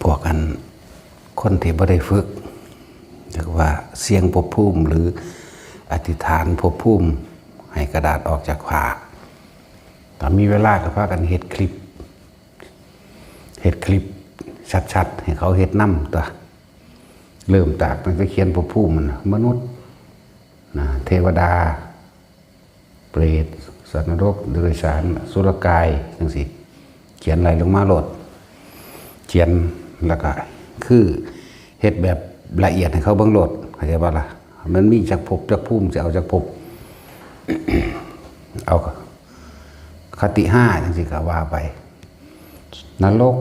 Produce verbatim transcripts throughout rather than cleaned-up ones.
พวกอันคนที่บ่ได้ฝึก เรียกว่าเสี่ยงภพภูมิหรืออธิษฐานภพภูมิ ให้กระดาษออกจากผ้า ถ้ามีเวลาก็พากันเฮ็ดคลิป เฮ็ดคลิปชัดๆ ให้เขาเฮ็ดนำตัว เริ่มจากตั้งแต่เขียนภพภูมิมันน่ะ มนุษย์นะ เทวดา เปรต สัตว์นรก เดรัจฉาน อสุรกาย จังซี้ เขียนไล่ลงมาโลด เขียนแล้วก็คือเฮ็ดแบบละเอียดให้เขาเบิ่งโลด เข้าใจบ่ล่ะ มันมีจักภพจักภูมิ สิเอาจักภพ เอาคติห้าจังซี้ก็ว่าไป นรก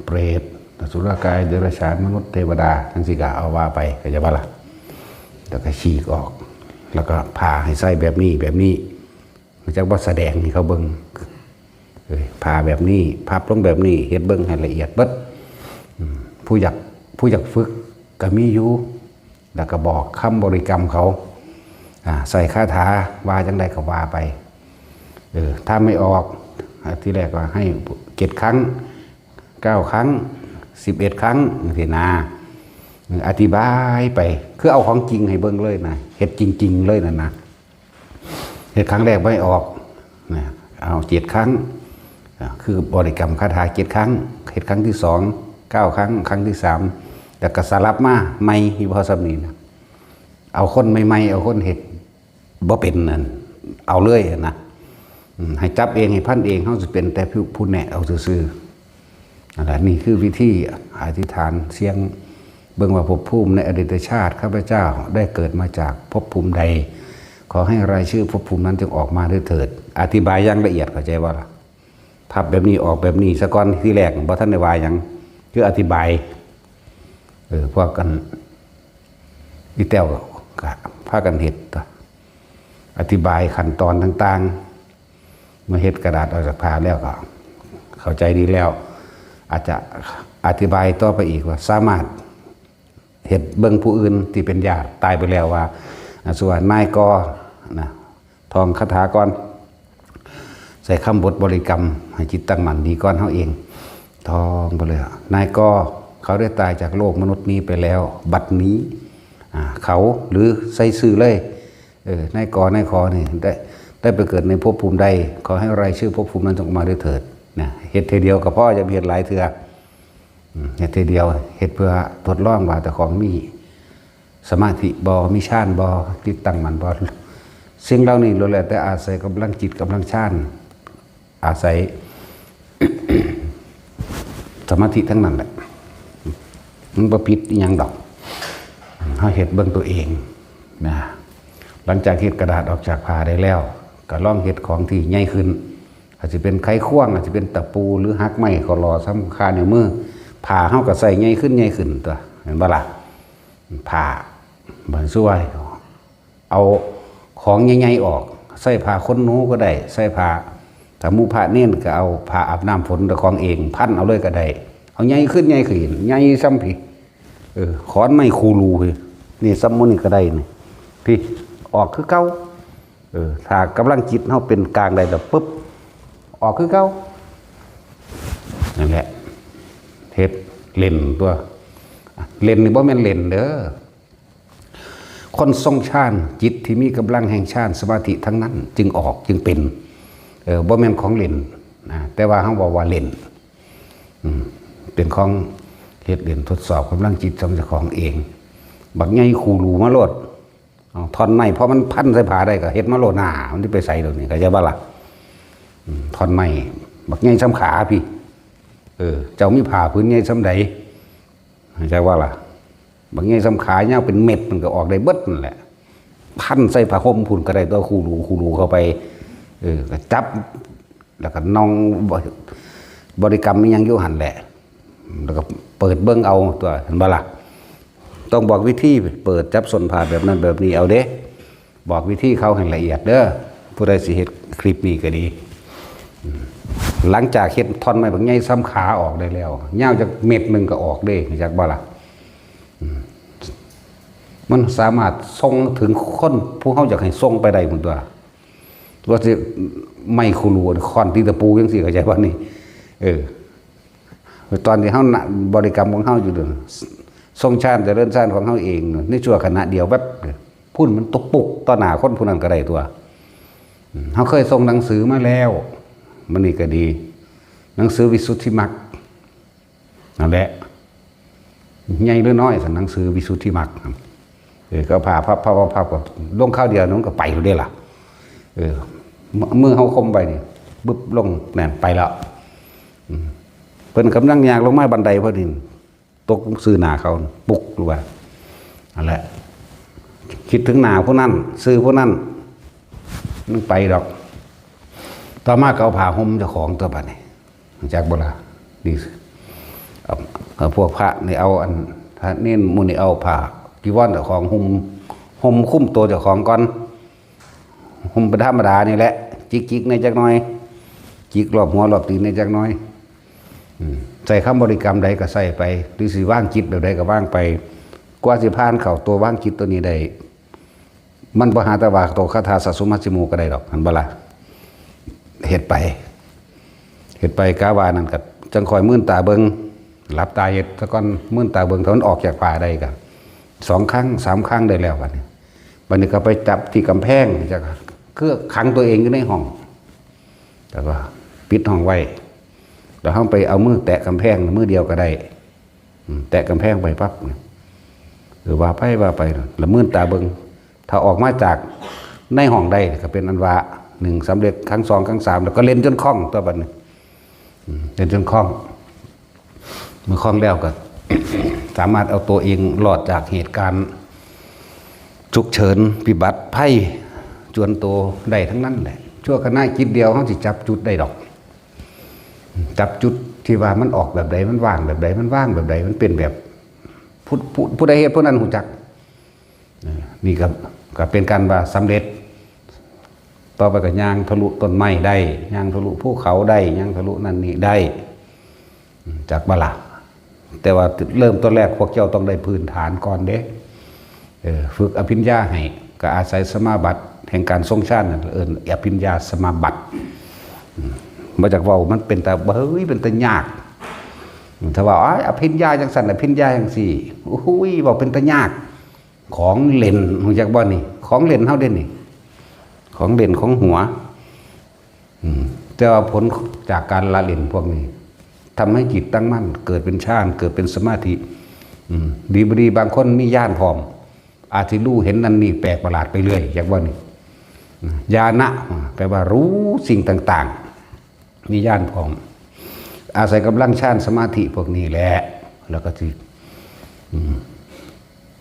เปรต อสุรกาย เดรัจฉาน มนุษย์ เทวดา จังซี้ก็เอาว่าไป เข้าใจบ่ล่ะ แล้วก็ฉีกออก แล้วก็ผ่าให้ใส่แบบนี้ แบบนี้ มันจักว่าแสดงให้เขาเบิ่ง เอ้ย ผ่าแบบนี้ พับลงแบบนี้ เฮ็ดเบิ่งให้ละเอียดเบิด อืม ผู้อยาก ผู้อยากฝึกก็มีอยู่ แล้วก็บอกคำบริกรรมเขา อ่า ใส่คาถา ว่าจังใดก็ว่าไป เออ ถ้าไม่ออก อ่า ทีแรกก็ให้เจ็ดครั้ง เก้าครั้ง สิบเอ็ดครั้ง จังซี้นะ เออ อธิบายไป คือเอาของจริงให้เบิ่งเลยนะ เฮ็ดจริงๆเลยนั่นนะ เฮ็ดครั้งแรกบ่ให้ออก นะ เอาเจ็ดครั้ง อ่า คือบริกรรมคาถาเจ็ดครั้ง เฮ็ดครั้งที่สอง เก้าครั้ง ครั้งที่สาม แล้วก็สลับมาใหม่ อีพ่อส่ำนี้นะ เอาคนใหม่ๆ เอาคนเฮ็ดบ่เป็นนั่น เอาเลยนะ อืม ให้จับเอง ให้พันเอง เฮาสิเป็นแต่ผู้ ผู้แนะเอาซื่อๆ นั่นแหละ นี่คือวิธีอธิษฐานเสี่ยง เบิ่งว่าภพภูมิในอดีตชาติข้าพเจ้าได้เกิดมาจากภพภูมิใด ขอให้รายชื่อภพภูมินั้นจงออกมาด้วยเถิด อธิบายอย่างละเอียด เข้าใจบ่ล่ะ พับแบบนี้ ออกแบบนี้ ซะก่อน ทีแรกบ่ทันได้ว่าหยัง คืออธิบาย เออ พวกกัน อีแต้วก็พากันเฮ็ด อธิบายขั้นตอนต่างๆ เมื่อเฮ็ดกระดาษออกจากผ้าแล้วก็เข้าใจดีแล้ว อาจจะอธิบายต่อไปอีกว่าสามารถเฮ็ดเบิ่งผู้อื่นที่เป็นญาติตายไปแล้วว่า อ่า สมมุติว่านายกอ นะ ท่องคาถาก่อน ใส่คำบทบริกรรม ให้จิตตั้งมั่นดีก่อนเฮาเอง ท่องไปเลย นายกอ เขาได้ตายจากโลกมนุษย์นี้ไปแล้ว บัดนี้ อ่า เขา หรือใส่ชื่อเลย เออ นายกอ นายขอนี่ ได้ ได้ไปเกิดในภพภูมิใด ขอให้รายชื่อภพภูมินั้นจงออกมาด้วยเถิด นะ เฮ็ดเทื่อเดียวก็พอ อย่าไปเฮ็ดหลายเทื่อ อืม เฮ็ดเทื่อเดียว เฮ็ดเพื่อทดลองว่าเจ้าของมีสมาธิบ่ มีฌานบ่ จิตตั้งมั่นบ่ สิ่งเหล่านี้ล้วนแล้วแต่อาศัยกำลังจิต กำลังฌาน อาศัย สมาธิทั้งนั้นแหละ มันบ่ผิดอิหยังดอก เฮาเฮ็ดเบิ่งตัวเองนะ หลังจากเฮ็ดกระดาษออกจากผ้าได้แล้ว ก็ลองเฮ็ดของที่ใหญ่ขึ้น อาจสิเป็นไขควง อาจสิเป็นตะปู หรือหักไม้ ข้อหล่อ สำคัญ นิ้วมือ ผ้าเฮาก็ใส่ใหญ่ขึ้น ใหญ่ขึ้นตัว เห็นบ่ล่ะ ผ้า บัดนี้ เอาของใหญ่ๆออก ใส่ผ้าขนหนูก็ได้ ใส่ผ้า ถ้าหมู่พระเณรก็เอาผ้าอาบน้ำฝนเจ้าของเอง พันเอาเลยก็ได้ เอาใหญ่ขึ้น ใหญ่ขึ้น ใหญ่ส่ำพี้ เออ ขอนไม้คูรูพี้ นี่ส่ำหมู่นี้ก็ได้นี่ พี้ ออกคือเก่า เออ ถ้ากำลังจิตเฮาเป็นกลางได้แล้วปุ๊บ ออกคือเก่า นั่นแหละ เฮ็ดเล่นตัว เล่นนี่บ่แม่นเล่นเด้อ คนทรงฌาน จิตที่มีกำลังแห่งฌาน สมาธิทั้งนั้น จึงออก จึงเป็น เออ บ่แม่นของเล่นนะ แต่ว่าเฮาเว้าว่าเล่น อืม เป็นของเฮ็ดเล่น ทดสอบกำลังจิตของเจ้าของเอง บักใหญ่คูรูมาโลด เอาท่อนไม้ เพราะมันพันใส่ผ้าได้ก็เฮ็ดมาโลดหน้า มันสิไปไสดอกนี่ เข้าใจบ่ล่ะ อืม ท่อนไม้ บักใหญ่ส่ำขาพี้ เออ เจ้ามีผ้าผืนใหญ่ส่ำใด เข้าใจบ่ล่ะ บักใหญ่ส่ำขายาวเป็นเม็ดมันก็ออกได้เบิดนั่นแหละ พันใส่ผ้าห่มพุ้นก็ได้ตัว คูรู คูรูเข้าไป เออ ก็จับ แล้วก็นอง บริกรรมอิหยังอยู่หั่นแหละ แล้วก็เปิดเบิ่งเอาตัว เห็นบ่ล่ะ ต้องบอกวิธีเปิดจับส้นผ้าแบบนั้นแบบนี้เอาเด้ บอกวิธีเขาให้ละเอียดเด้อ ผู้ใดสิเฮ็ดคลิปนี้ก็ดี อืม หลังจากเฮ็ดท่อนไม้บักใหญ่ส่ำขาออกได้แล้ว ยาวจักเม็ดหนึ่งก็ออกเด้ รู้จักบ่ล่ะ อืม มันสามารถส่งถึงคนผู้เฮาอยากให้ส่งไปได้พุ้นตัว ว่าสิไม้คูรู ค้อนตีตะปูจังซี้ เข้าใจบ่นี่ เออ ตอนที่เฮานะบริกรรมของเฮาอยู่เด้อ ทรงฌานเจริญฌานของเฮาเองเนาะ ในชั่วขณะเดียวแวบเดียว พุ้นมันตกปุกต่อหน้าคนผู้นั้นก็ได้ตัว อืม เฮาเคยส่งหนังสือมาแล้ว มันนี่ก็ดี หนังสือวิสุทธิมรรค นั่นแหละ ใหญ่หรือน้อย ซั่น หนังสือวิสุทธิมรรค เออ ก็ผ่าพับพับพับพับ ก็ลงคราวเดียว มันก็ไปแล้วเด้ล่ะ เออ มือเฮาคมไปนี่ บึบลง นั่น ไปแล้ว อืม เพิ่นกำลังย่างลงมาบันไดพอดี ตกซื่อหน้าเขา ปุกลงไป นั่นแหละ คิดถึงหน้าผู้นั้น ชื่อผู้นั้น มันไปดอก ต่อมาก็เอาผ้าห่มเจ้าของตัวบัดนี้ รู้จักบ่ล่ะ นี่ เอา เอาพวกพระนี่เอาอัน พระเณรหมู่นี่เอาผ้าจีวรเจ้าของห่ม ห่มคลุมตัวเจ้าของก่อน ห่มเป็นธรรมดานี่แหละ จิกๆ ในจักหน่อย จิกรอบหัวรอบตีนในจักหน่อย อืม ใส่คำบริกรรมใดก็ใส่ไป หรือสิวางจิตแบบใดก็วางไป กว่าสิผ่านเข้าตัววางจิตตัวนี้ได้ มันบ่หาแต่ว่าโตคาถาสะสมมัชฌิโมก็ได้ดอก หันบ่ล่ะ เฮ็ดไป เฮ็ดไป กะว่านั่นก็จังค่อยมืนตาเบิ่ง หลับตาเฮ็ดซะก่อน มืนตาเบิ่ง ถ้ามันออกจากผ้าได้ก็ สองครั้ง สามครั้งได้แล้วบัดนี้ บัดนี้ก็ไปจับที่กำแพง จะ คือขังตัวเองอยู่ในห้อง แล้วก็ปิดห้องไว้ แล้วเฮาไปเอามือแตะกำแพง มือเดียวก็ได้ อืม แตะกำแพงไปปั๊บเนี่ย เออ ว่าไป ว่าไป แล้วมืนตาเบิ่ง ถ้าออกมาจากในห้องได้ก็เป็นอันว่า หนึ่ง สำเร็จ ครั้งสอง ครั้งสาม แล้วก็เล่นจนคล่องตัวบัดนี้ อืม เล่นจนคล่อง เมื่อคล่องแล้วก็ สามารถเอาตัวเองรอดจากเหตุการณ์ฉุกเฉิน วิบัติภัย จวนตัวได้ทั้งนั้นแหละ ชั่วขณะจิตเดียวเฮาสิจับจุดได้ดอก จับจุดที่ว่ามันออกแบบใด มันว่างแบบใด มันว่างแบบใด มันเป็นแบบ ผู้ ผู้ ผู้ใดเฮ็ดผู้นั้นฮู้จัก เออ นี่ก็ ก็เป็นการว่าสำเร็จ ต่อไปก็ย่างทะลุต้นไม้ได้ ย่างทะลุภูเขาได้ ย่างทะลุนั่นนี่ได้ อืม จักบ่ล่ะ แต่ว่าเริ่มต้นแรกพวกเจ้าต้องได้พื้นฐานก่อนเด้ เออ ฝึกอภิญญาให้ ก็อาศัยสมาบัติแห่งการทรงฌานนั่น เอิ้นอภิญญาสมาบัติ อืม บ่จักเว้า มันเป็นตา เฮ้ย เป็นตายาก ถ้าว่า อ้าย อภิญญาจังซั่น อภิญญาจังซี่ โอ้ย เว้าเป็นตายาก ของเล่น ฮู้จักบ่นี่ ของเล่นเฮาเด้นี่ ของเล่นของหัว อืม แต่ว่าผลจากการละเล่นพวกนี้ ทำให้จิตตั้งมั่น เกิดเป็นฌาน เกิดเป็นสมาธิ อืม ดีบ่ดี บางคนมีญาณพร้อม อาจสิรู้เห็นนั่นนี่แปลกประหลาดไปเรื่อย จักบ่นี่ อืม ญาณะ แปลว่ารู้สิ่งต่างๆ มีญาณพร้อม อาศัยกำลังฌานสมาธิพวกนี้แหละ แล้วก็สิ อืม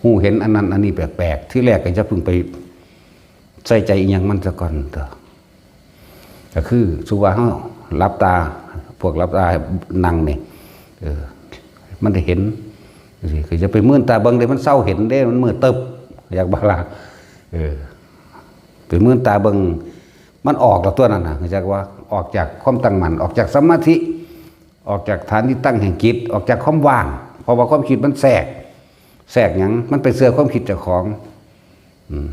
ฮู้เห็นอันนั้นอันนี้แปลกๆ ทีแรกก็อย่าเพิ่งไปใส่ใจอิหยังมันซะก่อนเถาะ ก็คือสมมุติว่าเฮาหลับตา พวกหลับตานั่งนี่ เออ มันได้เห็น ก็อย่าไปมืนตาเบิ่งเด้ มันเซาเห็นเด้ มันมืดตึ๊บ อยากบ่ล่ะ เออ ไปมืนตาเบิ่ง มันออกแล้วตัวนั้นน่ะ รู้จักว่า ออกจากความตั้งมั่น ออกจากสมาธิ ออกจากฐานที่ตั้งแห่งจิต ออกจากความว่าง เพราะว่าความคิดมันแทรก แทรกหยัง มันไปเชื่อความคิดเจ้าของ อืม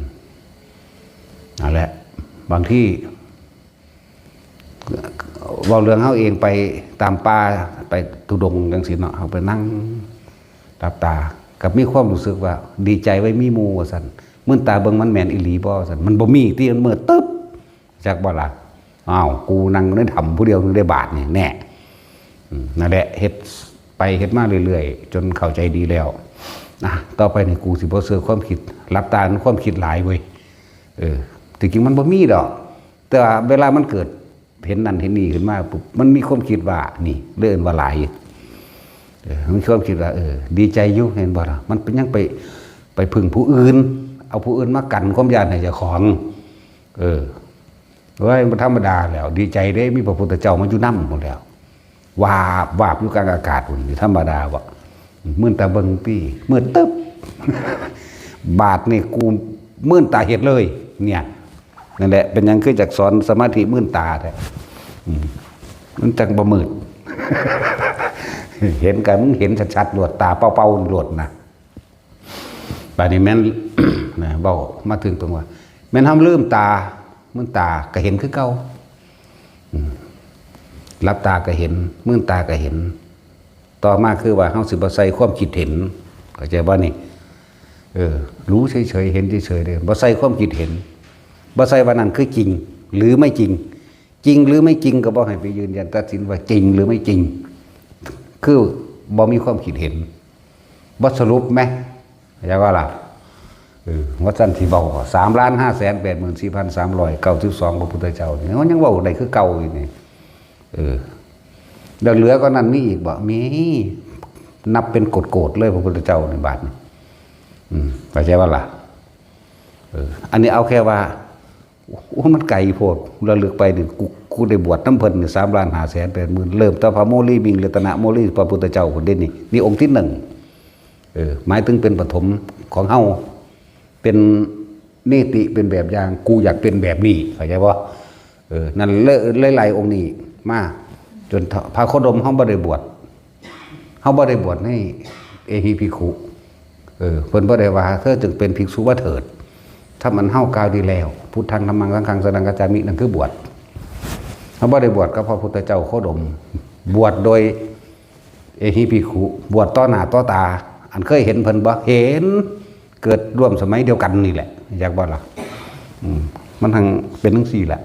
นั่นแหละ บางที เว้าเรื่องเฮาเองไปตามป่า ไปธุดงค์จังซี่เนาะ เฮาไปนั่งหลับตา ก็มีความรู้สึกว่าดีใจไว้มีหมู่ว่าซั่น มืนตาเบิ่งมันแม่นอีหลีบ่ว่าซั่น มันบ่มีติ มันมืดตึ๊บ จักบ่ล่ะ อ้าว กูนั่งอยู่ในถ้ำผู้เดียวนึงได้บาดนี่แน่ อืม นั่นแหละ เฮ็ดไปเฮ็ดมาเรื่อยๆ จนเข้าใจดีแล้ว อ่ะ ต่อไปนี่กูสิบ่เชื่อความคิด หลับตามันความคิดหลายเว้ย เออ ที่จริงมันบ่มีดอก แต่ว่าเวลามันเกิดเห็นนั่นเห็นนี่ขึ้นมาปุ๊บ มันมีความคิดว่า นี่ เลยเอิ้นว่าหลาย เออ มันมีความคิดว่า เออ ดีใจอยู่ เห็นบ่ล่ะ มันเป็นยังไป ไปพึ่งผู้อื่น เอาผู้อื่นมากันความย้านให้เจ้าของ เออ เว้ย บ่ธรรมดาแล้ว ดีใจเด้ มีพระพุทธเจ้ามาอยู่นำหมดแล้ว วาบวาบอยู่กลางอากาศพุ่น สิธรรมดาบ่ มืนตาเบิ่งตี้ มืดตึ๊บ บาดนี่กูมืนตาเฮ็ดเลย เนี่ย นั่นแหละ เป็นหยังคืออยากสอนสมาธิมืนตาแท้ อืม มันจังบ่มืด เห็นกัน มึงเห็นชัดๆ โลด ตาเป่าๆ โลดนะ บาดนี้แม่น นะ เว้ามาถึงตรงว่า แม่นเฮาลืมตา มืนตาก็เห็นคือเก่า อืม หลับตาก็เห็น มืนตาก็เห็น ต่อมาคือว่าเฮาสิบ่ใส่ความคิดเห็น เข้าใจบ่นี่ เออ รู้เฉยๆ เห็นเฉยๆ เลย บ่ใส่ความคิดเห็น บ่ใส่ว่านั่นคือจริง หรือไม่จริง จริงหรือไม่จริงก็บ่ให้ไปยืนยันตัดสินว่าจริงหรือไม่จริง คือบ่มีความคิดเห็น บ่สรุปไหม เข้าใจว่าล่ะ เออ ว่าซั่นสิเว้า สามล้านห้าแสนแปดหมื่นสี่พันสามร้อยเก้าสิบสอง พระพุทธเจ้านี่ มันยังเว้าได้คือเก่าอยู่นี่ เออ แล้วเหลือกว่านั้นมีอีกบ่ มี นับเป็นโกดๆ เลย พระพุทธเจ้าในบาทนี่ อืม เข้าใจว่าล่ะ เออ อันนี้เอาแค่ว่า โอ้ มันไกลโพด ระลึกไปนี่ กู กูได้บวชนำเพิ่นนี่ สามล้านห้าแสนแปดหมื่น เริ่มแต่พระโมลีมิง รัตนโมลี พระพุทธเจ้าพุ้นเด้นี่ นี่องค์ที่หนึ่ง เออ หมายถึงเป็นปฐมของเฮา เป็นนิติ เป็นแบบอย่าง กูอยากเป็นแบบนี้ เข้าใจบ่ เออ นั่นเลย หลายๆ องค์นี้มา จนพระโคดมเฮาบ่ได้บวช เฮาบ่ได้บวชในเอหิภิกขุ เออ เพิ่นบ่ได้ว่า เธอจงเป็นภิกษุมาเถิด ถ้ามันเฮากล่าวดีแล้ว พุทธัง ธัมมัง สังฆัง สรณังคัจฉามิ นั่นคือบวช เฮาบ่ได้บวชกับพระพุทธเจ้าโคดม บวชโดยเอหิภิกขุ บวชต่อหน้าต่อตา อันเคยเห็นเพิ่นบ่ เห็น เกิดร่วมสมัยเดียวกันนี่แหละ อยากบ่ล่ะ อืม มันทั้งเป็นจังซี่แหละ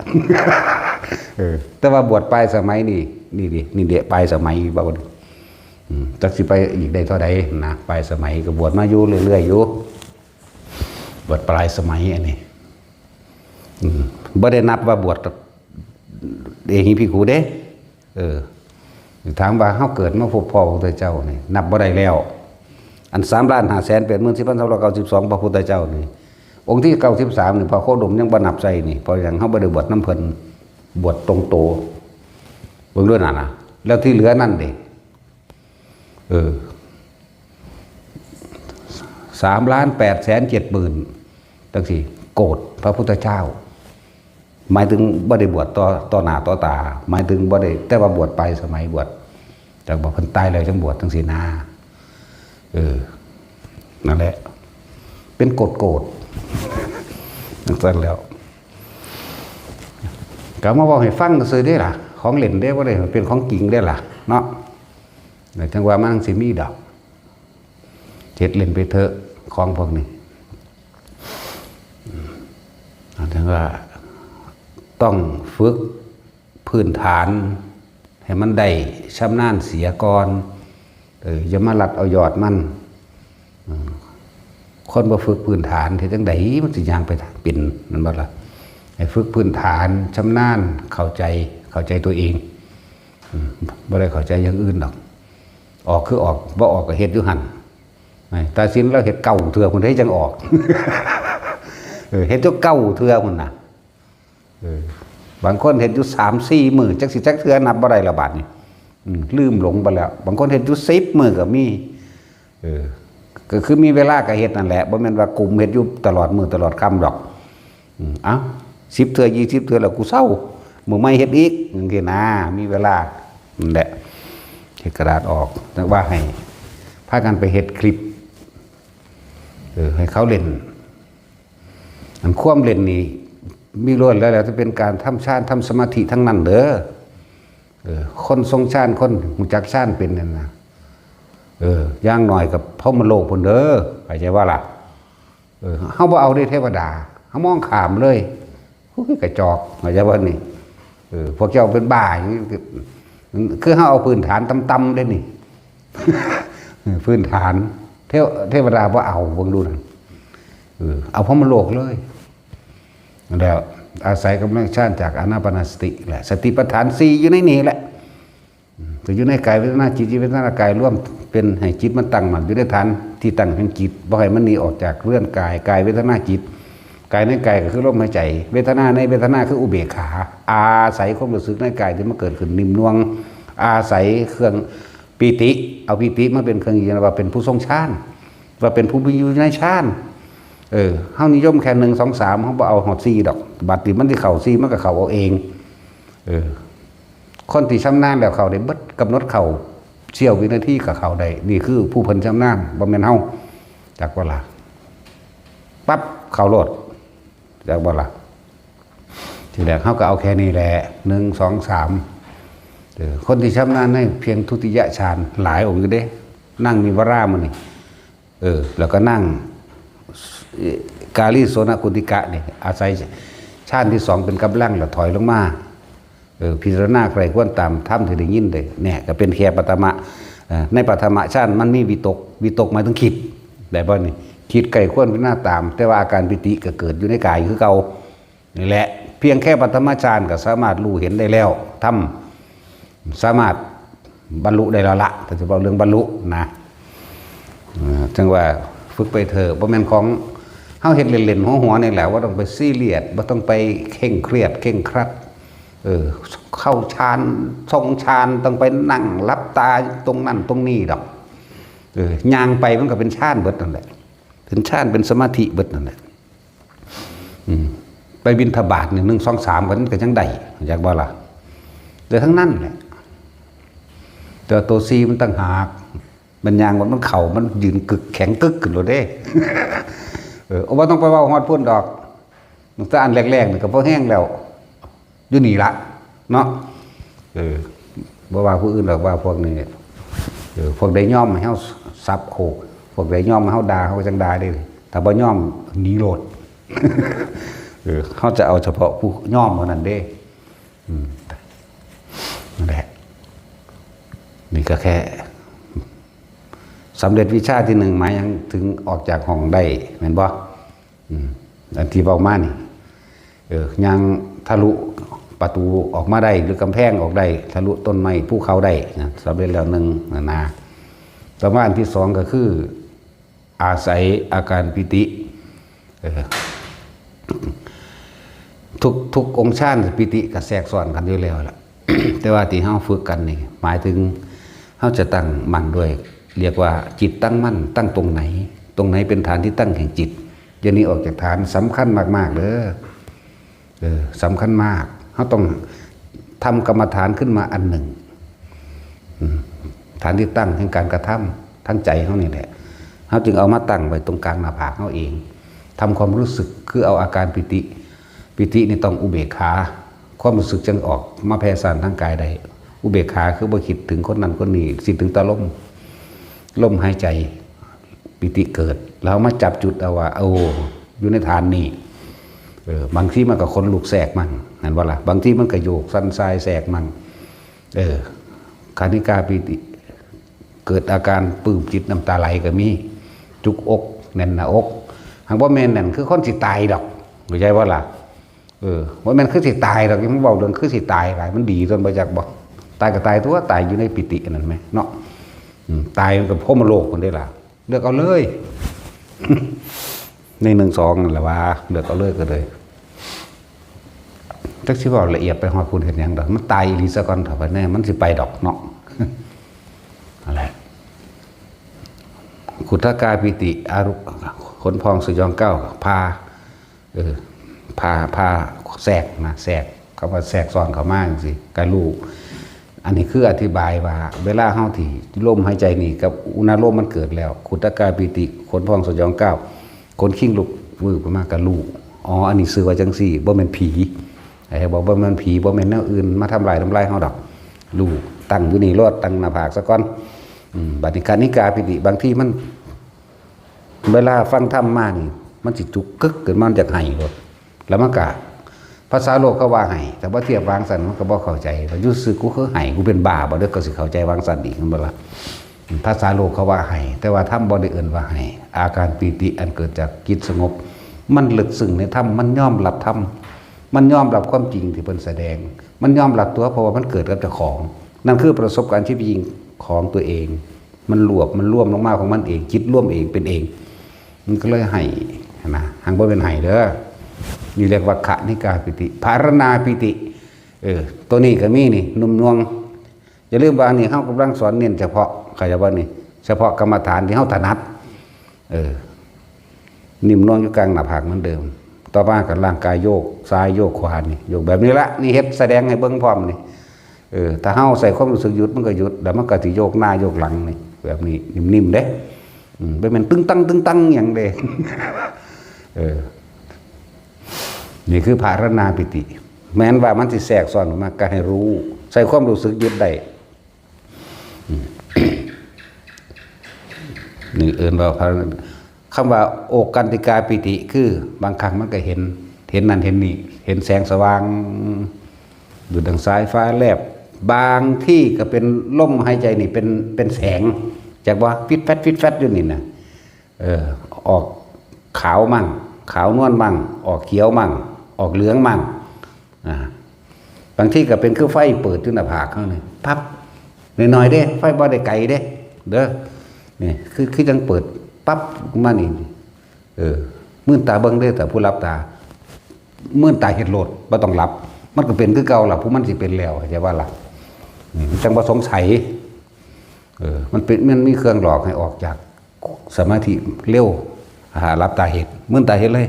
เออ แต่ว่าบวชปลายสมัยนี่ นี่ดิ นี่เดะปลายสมัยบ่ อืม จักสิไปอีกได้เท่าใดนะ ปลายสมัยก็บวชมาอยู่เรื่อยๆ อยู่ บวชปลายสมัยอันนี้ อืม บ่ได้นับว่าบวชเอหิภิกขุเด้ เออ ถามว่าเฮาเกิดมาพบพ้อพระพุทธเจ้านี่ นับบ่ได้แล้ว อัน สามล้านห้าแสนแปดหมื่นสี่พันสามร้อยเก้าสิบสอง พระพุทธเจ้านี่ องค์ที่เก้าสิบสามนี่ พระโคดมยังบ่นับใส่นี่ เพราะหยัง เฮาบ่ได้บวชนำเพิ่น บวชตรงโต เบิ่งด้วยนั่นนะ แล้วที่เหลือนั่นเด้ เออ สามล้านแปดแสนเจ็ดหมื่น จังซี่ โกดพระพุทธเจ้า หมายถึงบ่ได้บวชต่อ ต่อหน้าต่อตา หมายถึงบ่ได้ แต่ว่าบวชปลายสมัย บวช แต่ว่าเพิ่นตายแล้วจังบวชจังซี่นา เออ นั่นแหละ เป็นโกดๆ จังซั่นแล้ว ก็มาเว้าให้ฟังซื่อเด้ล่ะ ของเล่นเด้ บ่ได้เป็นของจริงเด้ล่ะ เนาะ แต่จังว่ามันสิมีดอก เฮ็ดเล่นไปเถอะ ของพวกนี้ ถึงว่าต้องฝึกพื้นฐาน ให้มันได้ชำนาญเสียก่อน เออ อย่ามาลัดเอายอดมัน อืม คนบ่ฝึกพื้นฐานเฮ็ดจั่งใดมันสิย่างไปเป็น แม่นบ่ล่ะ ให้ฝึกพื้นฐาน ชำนาญ เข้าใจ เข้าใจตัวเอง อืม บ่ได้เข้าใจอย่างอื่นดอก ออกคือออก บ่ออกก็เฮ็ดอยู่หั่น ไอ้ตาสินลาวเฮ็ดเก้าเทื่อพุ้นเด้จั่งออก เออ เฮ็ดอยู่เก้าเทื่อพุ้นน่ะ เออ บางคนเฮ็ดอยู่สามสี่มื้อ จักสิจักเทื่อนับบ่ได้แล้วบาดนี้ อืม ลืมหลงไปแล้ว บางคนเฮ็ดอยู่สิบมื้อก็มี เออ ก็คือมีเวลาก็เฮ็ดนั่นแหละ บ่แม่นว่ากุมเฮ็ดอยู่ตลอดมื้อตลอดค่ำดอก อืม เอ้า สิบเทื่อ ยี่สิบเทื่อแล้วกูเซา มื้อใหม่เฮ็ดอีก จั่งซี้นะ มีเวลา นั่นแหละ เฮ็ดกระดาษออก แต่ว่าให้พากันไปเฮ็ดคลิป เออ ให้เขาเล่น อันความเล่นนี่ มีล้วนแล้ว แล้วจะเป็นการทำฌาน ทำสมาธิทั้งนั้นเด้อ เออ คนทรงฌาน คนรู้จักฌานเป็นนั่นนะ เออ อย่างน้อยก็พรหมโลกพุ้นเด้อ เข้าใจบ่ล่ะ เออ เฮาบ่เอาเด้เทวดา เฮามองข้ามเลย โอ้ย กระจอก เข้าใจบ่นี่ เออ พวกเจ้าเป็นบ้าอย่างนี้ คือเฮาเอาพื้นฐานต่ำๆเด้นี่ พื้นฐาน เทว- เทวดาบ่เอา เบิ่งดูนั่น เออ เอาพรหมโลกเลย แล้วอาศัยกำลังฌานจากอานาปานสติแหละ สติปัฏฐานสี่อยู่ในนี้แหละ อืม ก็อยู่ในกายเวทนาจิต จิตเวทนากาย รวมเป็นให้จิตมันตั้งมั่นอยู่ในฐานที่ตั้งแห่งจิต บ่ให้มันหนีออกจากเรือนกาย กายเวทนาจิต กายในกายก็คือลมหายใจ เวทนาในเวทนาคืออุเบกขา อาศัยความรู้สึกในกายที่มันเกิดขึ้นนิ่มนวล อาศัยเครื่องปีติ เอาปีติมาเป็นเครื่องยืนยันว่าเป็นผู้ทรงฌาน ว่าเป็นผู้มีอยู่ในฌาน เออ เฮานิยมแค่หนึ่ง สอง สาม เฮาบ่เอาฮอดสี่ดอก บัดนี้มันสิเข้าสี่ มันก็เข้าเอาเอง เออ คนที่ชำนาญแล้วเข้าได้เบิด กำหนดเข้าเสี้ยววินาทีก็เข้าได้ นี่คือผู้เพิ่นชำนาญ บ่แม่นเฮา จักบ่ล่ะ ปั๊บ เข้าโลด จักบ่ล่ะ ทีแรกเฮาก็เอาแค่นี้แหละ หนึ่ง สอง สาม เออ คนที่ชำนาญในเพียงทุติยฌานหลายองค์อยู่เด้ นั่งมีวรามื้อนี้ เออ แล้วก็นั่ง เอ่อกาลีโสนกุติกะนี่ อาศัยฌานที่สองเป็นกำลังแล้วถอยลงมา เออ พิจารณาใคร่ควรตามธรรมที่ได้ยินได้ เนี่ย ก็เป็นแค่ปฐมะ เอ่อ ในปฐมฌานมันมีวิตก วิตกหมายถึงคิด ได้บ่นี่ คิดใคร่ควรพิจารณาตาม แต่ว่าอาการปีติก็เกิดอยู่ในกายคือเก่า นี่แหละ เพียงแค่ปฐมฌานก็สามารถรู้เห็นได้แล้ว ธรรม สามารถบรรลุได้แล้วละ ถ้าจะเว้าเรื่องบรรลุนะ เอ่อ จั่งว่าฝึกไปเถอะ บ่แม่นของเฮาเฮ็ดเล่นๆ หัวๆ นี่แหละ บ่ต้องไปซีเรียส บ่ต้องไปเคร่งเครียด เคร่งครัด เออ เข้าฌาน ทรงฌาน ต้องไปนั่งหลับตาตรงนั้นตรงนี้ดอก เออ ย่างไปมันก็เป็นฌานเบิดนั่นแหละ เป็นฌาน เป็นสมาธิเบิดนั่นแหละ อืม ไปบิณฑบาตนี่ หนึ่ง สอง สาม ก็ยังได้ อยากบ่ล่ะ แต่ทั้งนั้นแหละ แต่ตัวสี่มันต่างหาก มันย่าง มัน มันเข่า มันยืนกึก แข็งกึกขึ้นโลดเด้ เออ เอา บ่ต้องไปเว้าฮอดพุ้นดอก ตั้งแต่อันแรกๆ นี่ก็พอแฮงแล้ว อยู่นี่ละ เนาะ เออ บ่ว่าผู้อื่นดอก ว่าพวกนี้ เออ พวกได้ยอมให้เฮาสับโขก พวกได้ยอมให้เฮาด่า เฮาก็จั่งด่าเด้ ถ้าบ่ยอม หนีโลด เออ เฮาจะเอาเฉพาะผู้ยอมเท่านั้นเด้ อืม นั่นแหละ นี่ก็แค่ สำเร็จวิชาที่หนึ่ง หมายถึงออกจากห้องได้ แม่นบ่ อืม อันที่เว้ามานี่ เออ ย่างทะลุประตูออกมาได้ หรือกำแพงออกได้ ทะลุต้นไม้ภูเขาได้นะ สำเร็จแล้วหนึ่งนะนะ ต่อมาอันที่สองก็คือ อาศัยอาการปีติ เออ ทุก ทุกองค์ฌานปีติก็แทรกซ้อนกันอยู่แล้วล่ะ แต่ว่าที่เฮาฝึกกันนี่ หมายถึงเฮาจะตั้งมั่นด้วย เรียกว่าจิตตั้งมั่น ตั้งตรงไหน ตรงไหนเป็นฐานที่ตั้งแห่งจิต อย่างนี้ออกจากฐานสำคัญมากๆ เด้อ เออ สำคัญมาก เฮาต้องทำกรรมฐานขึ้นมาอันหนึ่ง อืม ฐานที่ตั้งแห่งการกระทำ ทั้งใจเฮานี่แหละ เฮาจึงเอามาตั้งไว้ตรงกลางหน้าผากเฮาเอง ทำความรู้สึก คือเอาอาการปีติ ปีตินี่ต้องอุเบกขา ความรู้สึกจั่งออกมาแผ่ซ่านทางกายได้ อุเบกขาคือบ่คิดถึงคนนั้นคนนี้ คิดถึงแต่ลม ลมหายใจ ปีติเกิด แล้วมาจับจุดเอาว่า โอ้ อยู่ในฐานนี่ เออ บางทีมันก็ขนลุกแทรกมัน แม่นบ่ล่ะ บางทีมันก็โยกสั่นสายแทรกมัน เออ คณิกาปีติ เกิดอาการปลื้มจิตน้ำตาไหลก็มี จุกอก แน่นหน้าอก หากบ่แม่นนั่นคือคนสิตายดอก เข้าใจบ่ล่ะ เออ บ่แม่นคือสิตายดอก ยังเว้าเรื่องคือสิตายหลาย มันดีตนบ่จักบ่ ตายก็ตายตัว ตายอยู่ในปีติอันนั้นแหมเนาะ อืม ตายมันก็พรหมโลกพุ้นเด้ล่ะ เลือกเอาเลย ในหนึ่งสองนั่นแหละว่า เลือกเอาเลยก็เลย จักสิเว้าละเอียดไปฮอดพุ้นเฮ็ดหยังดอก มันตายอีหลีซะก่อนเถาะ บัดนี้มันสิไปดอกเนาะ นั่นแหละ ขุทกาปีติ อารุ ขนพองสยองก้าว พา เออ พา พาแทรกนะ แทรก คำว่าแทรกซ้อนเข้ามาจั่งซี้ ก็รู้ อันนี้คืออธิบายว่า เวลาเฮาที่ลมหายใจนี่กับอุณาโลมมันเกิดแล้ว ขุทกาปีติ ขนพองสยองก้าว ขนคิงลุกวืบขึ้นมาก็รู้ อ๋อ อันนี้ชื่อว่าจั่งซี้ บ่แม่นผี ไอ้บอกบ่แม่นผี บ่แม่นแนวอื่นมาทำลาย ทำลายเฮาดอก รู้ ตั้งอยู่นี่โลด ตั้งหน้าผากซะก่อน อืม บัดนี้คณิกาปีติ บางทีมัน เวลาฟังธรรมมานี่ มันสิจุกกึกขึ้นมา มันอยากไห้โลด แล้วมันก็ ภาษาโลกเขาว่าไห้ แต่ว่าเทียบวางซั่นมันก็บ่เข้าใจ ว่าอยู่ซื่อกูคือไห้ กูเป็นบ้าบ่เด้อ ก็สิเข้าใจวางซั่นอีก แม่นบ่ล่ะ ภาษาโลกเขาว่าไห้ แต่ว่าธรรมบ่ได้เอิ้นว่าไห้ อาการปีติอันเกิดจากจิตสงบ มันลึกซึ้งในธรรม มันยอมรับธรรม มันยอมรับความจริงที่เพิ่นแสดง มันยอมรับตัว เพราะว่ามันเกิดกับเจ้าของ นั่นคือประสบการณ์ชีวิตจริงของตัวเอง มันรวบ มันรวมลงมาของมันเอง จิตรวมเองเป็นเอง มันก็เลยไห้นะ หากบ่เป็นไห้เด้อ นี่เรียกว่าคณิกาปีติ ภารณาปีติ เออ ตัวนี้ก็มีนี่ นุ่มนวล อย่าลืมว่านี่เฮากำลังสอนเน้นเฉพาะ เข้าใจบ่นี่ เฉพาะกรรมฐานที่เฮาถนัด เออ นิ่มนวลอยู่กลางหน้าผากเหมือนเดิม ต่อมาก็ร่างกายโยกซ้ายโยกขวานี่ โยกแบบนี้ละ นี่เฮ็ดแสดงให้เบิ่งพร้อมนี่ เออ ถ้าเฮาใส่ความรู้สึกหยุดมันก็หยุด แล้วมันก็สิโยกหน้าโยกหลังนี่ แบบนี้นิ่มๆเด้ อืม บ่แม่นตึงตังตึงตังหยังเด้ เออ นี่คือภารณาปีติ แม้นว่ามันสิแทรกซ้อนออกมาก็ให้รู้ ใช้ความรู้สึกยึดได้ อืม นี่เอิ้นว่าพระ คำว่าโอกันติกาปีติ คือบางครั้งมันก็เห็น เห็นนั่นเห็นนี่ เห็นแสงสว่าง อยู่ดังสายฟ้าแลบ บางที่ก็เป็นลมหายใจนี่เป็น เป็นแสง จักว่าฟิดแฟด ฟิดแฟดอยู่นี่นะ เออ ออกขาวมั่ง ขาวนวลมั่ง ออกเขียวมั่ง ออกเหลืองมั่ง อ่า บางทีก็เป็นคือไฟเปิดอยู่หน้าผากเฮานี่ ปั๊บ น้อยๆเด้ ไฟบ่ได้ไกลเด้ เด้อ นี่ คือ คือจั่งเปิด ปั๊บ มานี่ เออ มื่นตาเบิ่งเด้ แต่ผู้หลับตา มื่นตาเฮ็ดโลด บ่ต้องหลับ มันก็เป็นคือเก่าล่ะ ผู้มันสิเป็นแล้ว เข้าใจบ่ล่ะ นี่ มันจั่งบ่สงสัย เออ มันเป็น มันมีเครื่องหลอกให้ออกจากสมาธิเร็ว อ่า หลับตาเฮ็ด มื่นตาเฮ็ดเลย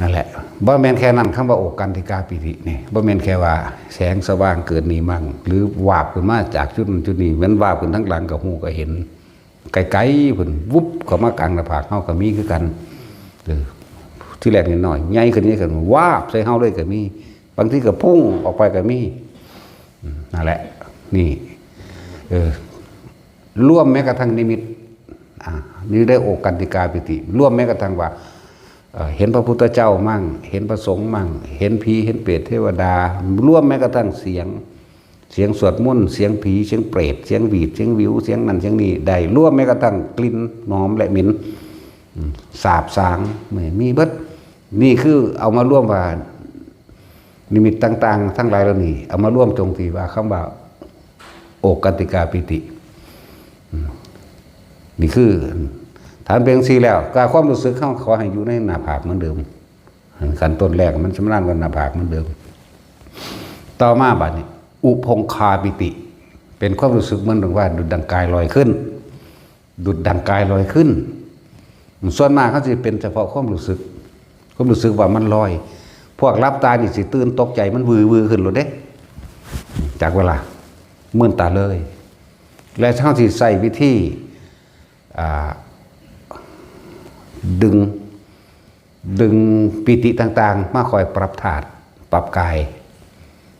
นั่นแหละ บ่แม่นแค่นั้น คำว่าโอกันติกาปีตินี่ บ่แม่นแค่ว่าแสงสว่างเกิดนี่มั่ง หรือวาบขึ้นมาจากจุดนั้นจุดนี้ แม่นวาบขึ้นทางหลังก็ฮู้ก็เห็น ไกลๆพุ้น วุบเข้ามากลางหน้าผากเฮาก็มีคือกัน เออ ที่แรกน้อยๆ ใหญ่ขึ้น ใหญ่ขึ้น วาบใส่เฮาเลยก็มี บางทีก็พุ่งออกไปก็มี อืม นั่นแหละ นี่ เออ รวมแม้กระทั่งนิมิต อ่า นี่ได้โอกันติกาปีติ รวมแม้กระทั่งว่า เอ่อ เห็นพระพุทธเจ้ามั่ง เห็นพระสงฆ์มั่ง เห็นผี เห็นเปรตเทวดา รวมแม้กระทั่งเสียง เสียงสวดมนต์ เสียงผี เสียงเปรต เสียงหวีด เสียงหวิว เสียงนั่นเสียงนี่ ได้ รวมแม้กระทั่งกลิ่นหอมและเหม็น อืม สาบสาง มี มีเบิด นี่คือเอามารวมว่า นิมิตต่างๆ ทั้งหลายเหล่านี้ เอามารวมตรงที่ว่าคำว่า โอกันติกาปีติ อืม นี่คือ ถ้ามันเป็นจั่งซี้แล้ว ก็ความรู้สึกเฮาขอให้อยู่ในหน้าผากเหมือนเดิม ขั้นต้นแรกมันชำนาญกับหน้าผากเหมือนเดิม ต่อมาบัดนี้ อุพงคาปีติ เป็นความรู้สึกเหมือนดังว่าดุจดังกายลอยขึ้น ดุจดังกายลอยขึ้น ส่วนมากเขาสิเป็นเฉพาะความรู้สึก ความรู้สึกว่ามันลอย พวกหลับตานี่สิตื่นตกใจ มันวือวือขึ้นโลดเด้ จากเวลา มื่นตาเลย และเขาสิใช้วิธี อ่า ดึง ดึงปีติต่างๆ มาคอยปรับธาตุ ปรับกาย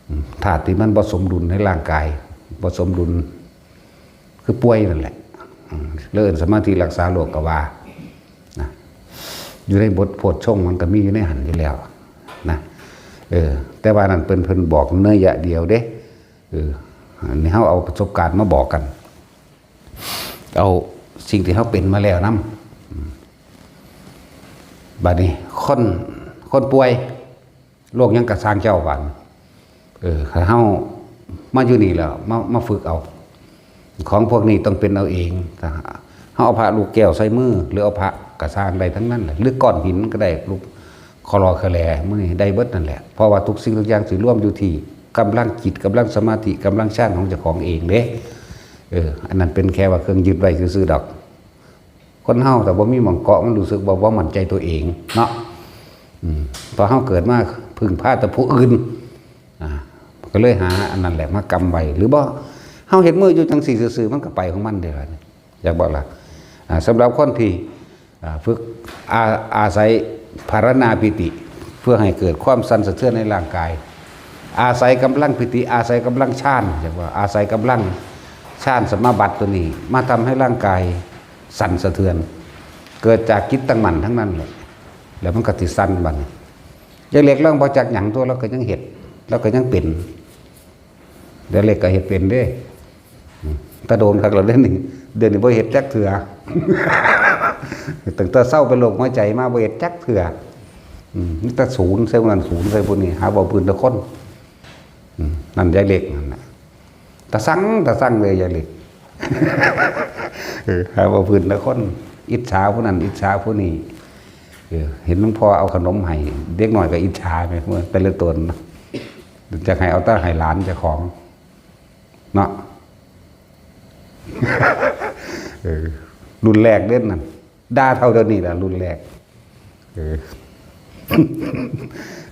อืม ธาตุที่มันบ่สมดุลในร่างกาย บ่สมดุล คือป่วยนั่นแหละ อืม แล้วเอิ้นสมาธิรักษาโรคก็ว่า นะ อยู่ในบทโพชฌงค์มันก็มีอยู่ในหั้นอยู่แล้ว นะ เออ แต่ว่านั่นเพิ่น เพิ่นบอกนัยยะเดียวเด้ เออ อันนี้เฮาเอาประสบการณ์มาบอกกัน เอาสิ่งที่เฮาเป็นมาแล้วนำ อืม บัดนี้ คน คนป่วย โรคหยังกะซ่างเจ้า บัด เออ ถ้าเฮามาอยู่นี่แล้ว มา มาฝึกเอา ของพวกนี้ต้องเป็นเอาเอง ถ้าเฮาเอาพระลูกแก้วใส่มือ หรือเอาพระกะซ่างได้ทั้งนั้นแหละ หรือก้อนหินก็ได้ ลูก คลอคแลมื้อนี้ได้เบิดนั่นแหละ เพราะว่าทุกสิ่งทุกอย่างสิรวมอยู่ที่กำลังจิต กำลังสมาธิ กำลังฌานของเจ้าของเองเด้ เออ อันนั้นเป็นแค่ว่าเครื่องยึดไว้ซื่อๆดอก คนเฮาถ้าบ่มีหม่องเกาะ มันรู้สึกว่าบ่มั่นใจตัวเองเนาะ อืม พอเฮาเกิดมาพึ่งพาแต่ผู้อื่น อ่า ก็เลยหาอันนั้นแหละมากำไว้ หรือบ่ เฮาเฮ็ดมืออยู่จั่งซี้ซื่อๆ มันก็ไปของมันเด้ล่ะ อยากบอกล่ะ อ่า สำหรับคนที่ อ่า ฝึก อา- อาศัยภาวนาปีติ เพื่อให้เกิดความสั่นสะเทือนในร่างกาย อาศัยกำลังปีติ อาศัยกำลังฌาน เรียกว่าอาศัยกำลังฌานสมาบัติตัวนี้ มาทำให้ร่างกายสั่นสะเทือน เกิดจากจิตตั้งมั่นทั้งนั้นเลย แล้วมันก็สิสั่นบัดนี้ ยายเล็กลาวบ่จักหยังตัว ลาวก็ยังเฮ็ด ลาวก็ยังเป็น ยายเล็กก็เฮ็ดเป็นเด้ อืม แต่โดนคักแล้วเด้นี่ เดี๋ยวนี้บ่เฮ็ดจักเทื่อ ตั้งแต่เซาเป็นโรคหัวใจมาบ่เฮ็ดจักเทื่อ อืม มีแต่ศูนย์ใส่ผู้นั้น ศูนย์ใส่ผู้นี้ หาเว้าพื้นแต่คน อืม นั่นยายเล็กนั่นน่ะ ตาสั่ง ตาสั่งเลยยายเล็ก เออ หาเว้าพื้นแต่คน อิจฉาผู้นั้น อิจฉาผู้นี้ เออ เห็นหลวงพ่อเอาขนมให้ เด็กน้อยก็อิจฉาแหม เมื่อแต่ละตน อยากให้เอาแต่ให้หลานเจ้าของ เนาะ เออ รุ่นแรกเด้นั่น ด่าเท่าเดี๋ยวนี้ล่ะ รุ่นแรก เออ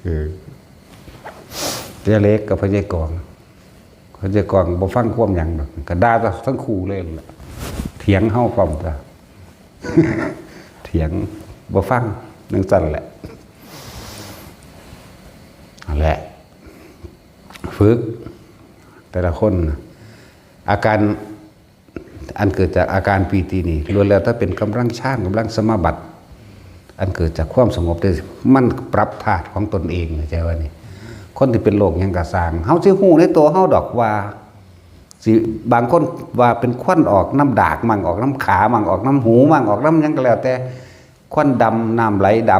เออ ยายเล็กกับพ่อใหญ่กอง พ่อใหญ่กองบ่ฟังความหยังดอก ก็ด่าทั้งคู่เลยล่ะ เถียงเฮาพร้อมจ้ะ เถียง บ่ฟัง จั่งซั่นแหละ นั่นแหละ ฝึก แต่ละคนน่ะ อาการอันเกิดจากอาการปีตินี่ล้วนแล้วแต่เป็นกำลังฌาน กำลังสมาบัติ อันเกิดจากความสงบเด้อ มันปรับธาตุของตนเอง เข้าใจว่านี่ คนที่เป็นโรคหยังกะซ่าง เฮาสิฮู้ในตัวเฮาดอกว่า สิ บางคนว่าเป็นควันออกน้ำดากมั่ง ออกน้ำขามั่ง ออกน้ำหูมั่ง ออกน้ำหยังก็แล้วแต่ ควันดำ น้ำไหลด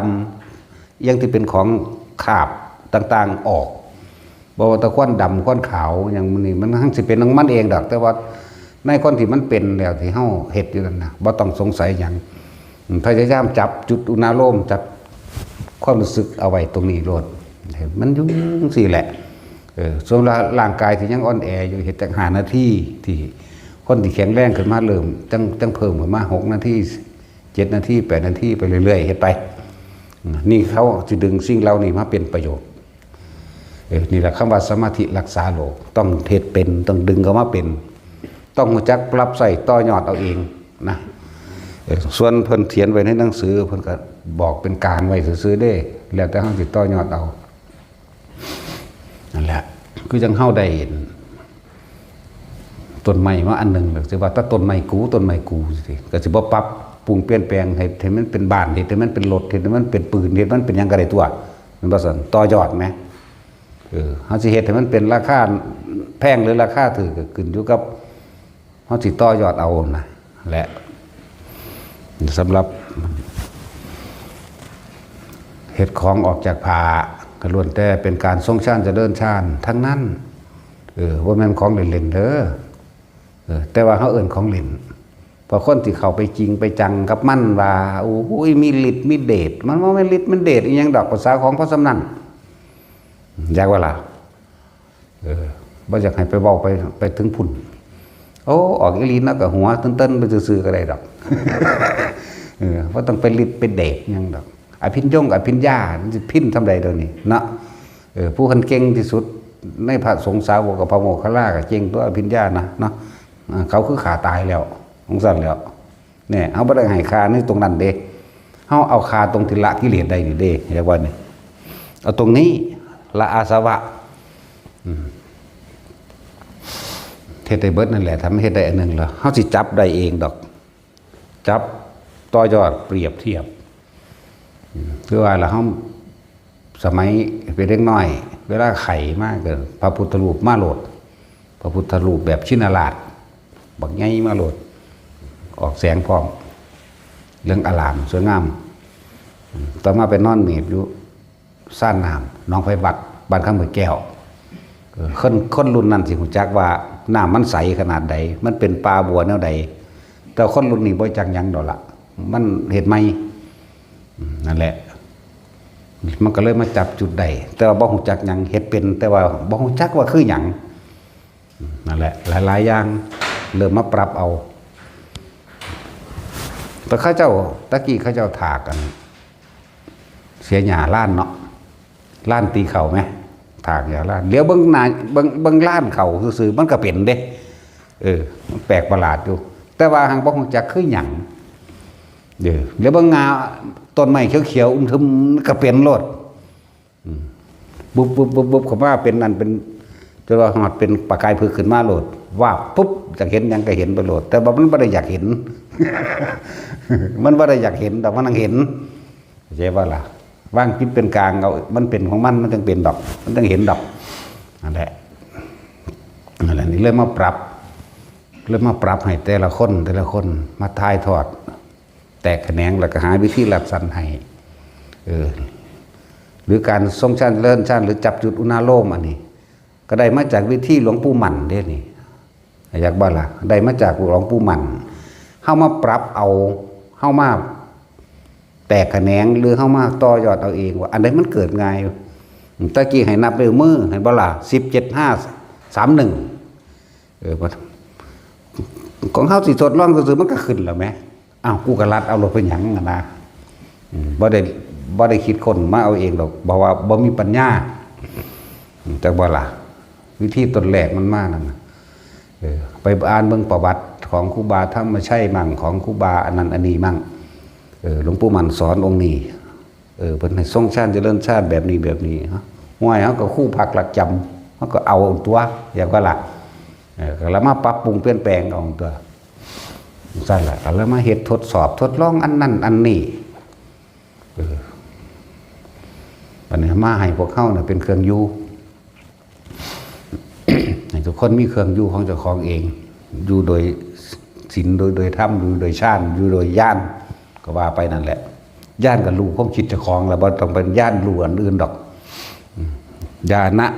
ำ อย่างที่เป็นของคราบต่างๆออก บ่ว่าแต่ควันดำ ควันขาว อย่างมื้อนี้มันทั้งสิเป็นของมันเองดอก แต่ว่าในคนที่มันเป็นแล้วที่เฮาเฮ็ดอยู่นั่นน่ะ บ่ต้องสงสัยหยัง อืม พยายามจับจุดอุณาโลม จับความรู้สึกเอาไว้ตรงนี้โลด ให้มันอยู่จั่งซี้แหละ เออ ส่วนร่างกายที่ยังอ่อนแออยู่ เฮ็ดจักห้านาที ที่คนที่แข็งแรงขึ้นมาเริ่ม จั่ง จั่งเพิ่มขึ้นมาหกนาที เจ็ดนาที แปดนาที ไปเรื่อยๆ เฮ็ดไป อืม นี่เขาสิดึงสิ่งเหล่านี้มาเป็นประโยชน์ เออ นี่แหละคำว่าสมาธิรักษาโรค ต้องเฮ็ดเป็น ต้องดึงเข้ามาเป็น ต้องรู้จักปรับใช้ต่อยอดเอาเองนะ เออ ส่วนเพิ่นเขียนไว้ในหนังสือ เพิ่นก็บอกเป็นกลางไว้ซื่อๆเด้ แล้วแต่เฮาสิต่อยอดเอา นั่นแหละ คือจั่งเฮาได้เห็นต้นไม้มาอันหนึ่ง ก็สิว่าแต่ต้นไม้กู ต้นไม้กูสิ ก็สิบ่ปรับปรุงเปลี่ยนแปลง ให้ ให้มันเป็นบ้าน เฮ็ดให้มันเป็นรถ เฮ็ดให้มันเป็นปืน เฮ็ดมันเป็นหยังก็ได้ตัว แม่นบ่ซั่น ต่อยอดแหม เออ เฮาสิเฮ็ดให้มันเป็นราคาแพงหรือราคาถูกก็ขึ้นอยู่กับเฮาสิต่อยอดเอานะ และสำหรับเฮ็ดของออกจากผ้าก็ล้วนแต่เป็นการทรงฌานเจริญฌานทั้งนั้น เออ บ่แม่นของเล่นๆเด้อ เออ แต่ว่าเฮาเอิ้นของเล่น เพราะคนที่เข้าไปจริงไปจังกับมันว่า โอ้ย มีฤทธิ์มีเดช มันบ่แม่นฤทธิ์มันเดชอีหยังดอก ภาษาของพอส่ำนั้น อยากว่าล่ะ เออ บ่อยากให้ไปเว้าไป ไปถึงพุ้น โอ้ ออกอีหลีเนาะ ก็หัวเติ้นๆไปซื่อๆก็ได้ดอก เออ บ่ต้องไปฤทธิ์ไปเดชหยังดอก อภิญญงอภิญญา มันสิพินส่ำใด๋เดี๋ยวนี้เนาะ เออ ผู้เพิ่นเก่งที่สุดในพระสงฆ์สาวกกับพระโมคคัลลาก็เก่งตัวอภิญญานะเนาะ อ่า เขาคือฆ่าตายแล้ว ของซั่นแล้ว เนี่ย เฮาบ่ได้ให้ฆ่าในตรงนั้นเด้ เฮาเอาฆ่าตรงที่ละกิเลสได้นี่เด้ เรียกว่านี่ เอาตรงนี้ ละอาสวะ อืม เฮ็ดได้เบิดนั่นแหละ ถ้ามันเฮ็ดได้อันหนึ่งแล้ว เฮาสิจับได้เองดอก จับต่อยอดเปรียบเทียบ อืม คือว่าละเฮา สมัยเป็นเด็กน้อย เวลาไข้มาก็พระพุทธรูปมาโลด พระพุทธรูปแบบชินราช บักใหญ่มาโลด ออกแสงพร้อม เหลืองอลามสวยงาม ต่อมาไปนอนเมบอยู่ซ่านน้ำหนองไผ่บัก บ้านคำห้วยแก้ว เออ คน คนรุ่นนั้นสิรู้จักว่าน้ำมันใสขนาดใด มันเป็นป่าบัวแนวใด แต่คนรุ่นนี้บ่จักหยังดอกละ มันเฮ็ดใหม่ อืม นั่นแหละ มันก็เลยมาจับจุดได้ แต่ว่าบ่ฮู้จักหยัง เฮ็ดเป็น แต่ว่าบ่ฮู้จักว่าคือหยัง อืม นั่นแหละ หลายๆอย่าง เริ่มมาปรับเอา แต่เขาเจ้า ตะกี้เขาเจ้าถากกัน เสียหญ้าลานเนาะ ลานตีเข้าไหม ถากหญ้าลาน เดี๋ยวเบิ่งหน้า เบิ่ง เบิ่งลานเข้าซื่อๆ มันก็เป็นเด้ เออ มันแปลกประหลาดอยู่ แต่ว่าหังบ่ฮู้จักคือหยัง เด้อ เดี๋ยวเบิ่งงาต้นไม้เขียวๆอึมครึมก็เป็นโลด อืม บุบบุบบุบบุบเข้ามาเป็นนั่นเป็น จนว่าฮอดเป็นประกายผึ้งขึ้นมาโลด วาบปุ๊บ อยากเห็นหยังก็เห็นไปโลด แต่ว่ามันบ่ได้อยากเห็น มันบ่ได้อยากเห็น แต่ว่ามันเห็น เข้าใจบ่ล่ะ วางจิตเป็นกลางเอา มันเป็นของมัน มันจั่งเป็นดอก มันจั่งเห็นดอก นั่นแหละ นั่นแหละ นี่เลยมาปรับ เลยมาปรับให้แต่ละคน แต่ละคน มาถ่ายทอด แตกแขนง แล้วก็หาวิธีรัดสั้นให้ เออ หรือการทรงฌานเจริญฌาน หรือจับจุดอุณาโลมอันนี้ ก็ได้มาจากวิธีหลวงปู่มั่นเด้นี่ อยากบ่ล่ะ ได้มาจากหลวงปู่มั่น เฮามาปรับเอา เฮามาแตกแขนง หรือเฮามาต่อยอดเอาเองว่าอันใดมันเกิดง่าย ตะกี้ให้นับด้วยมือ เห็นบ่ล่ะ สิบ เจ็ด ห้า สาม หนึ่ง เออ ของเฮาสิทดลองซื่อๆมันก็ขึ้นแล้วแหม อ้าว กูก็รัดเอาโลดเป็นหยังอะนะ อืม บ่ได้ บ่ได้คิดค้นมาเอาเองดอก เพราะว่าบ่มีปัญญา อืม จักบ่ล่ะ วิธีต้นแรกมันมานั่นน่ะ เออ ไปอ่านเบิ่งประวัติของครูบาธรรมชัยมั่ง ของครูบาอันนั้นอันนี้มั่ง เออ หลวงปู่มั่นสอนองค์นี้ เออ เพิ่นให้ทรงฌานเจริญฌานแบบนี้แบบนี้ ฮะ ห้วย เฮาก็ครูพักรักจำ เฮาก็เอาตัว อยากว่าล่ะ เออ ก็แล้วมาปรับปรุงเปลี่ยนแปลงเอาตัว ซั่นล่ะ ก็แล้วมาเฮ็ดทดสอบทดลองอันนั้นอันนี้ เออ บัดนี้มาให้พวกเฮาเนี่ยเป็นเครื่องอยู่ ให้ทุกคนมีเครื่องอยู่ของเจ้าของเอง อยู่โดยศีล โดย โดยธรรม อยู่โดยฌาน อยู่โดยญาณ ก็ว่าไปนั่นแหละ ญาณก็รู้ความคิดเจ้าของแล้ว บ่ต้องเป็นญาณรู้อันอื่นดอก อืม ญาณะ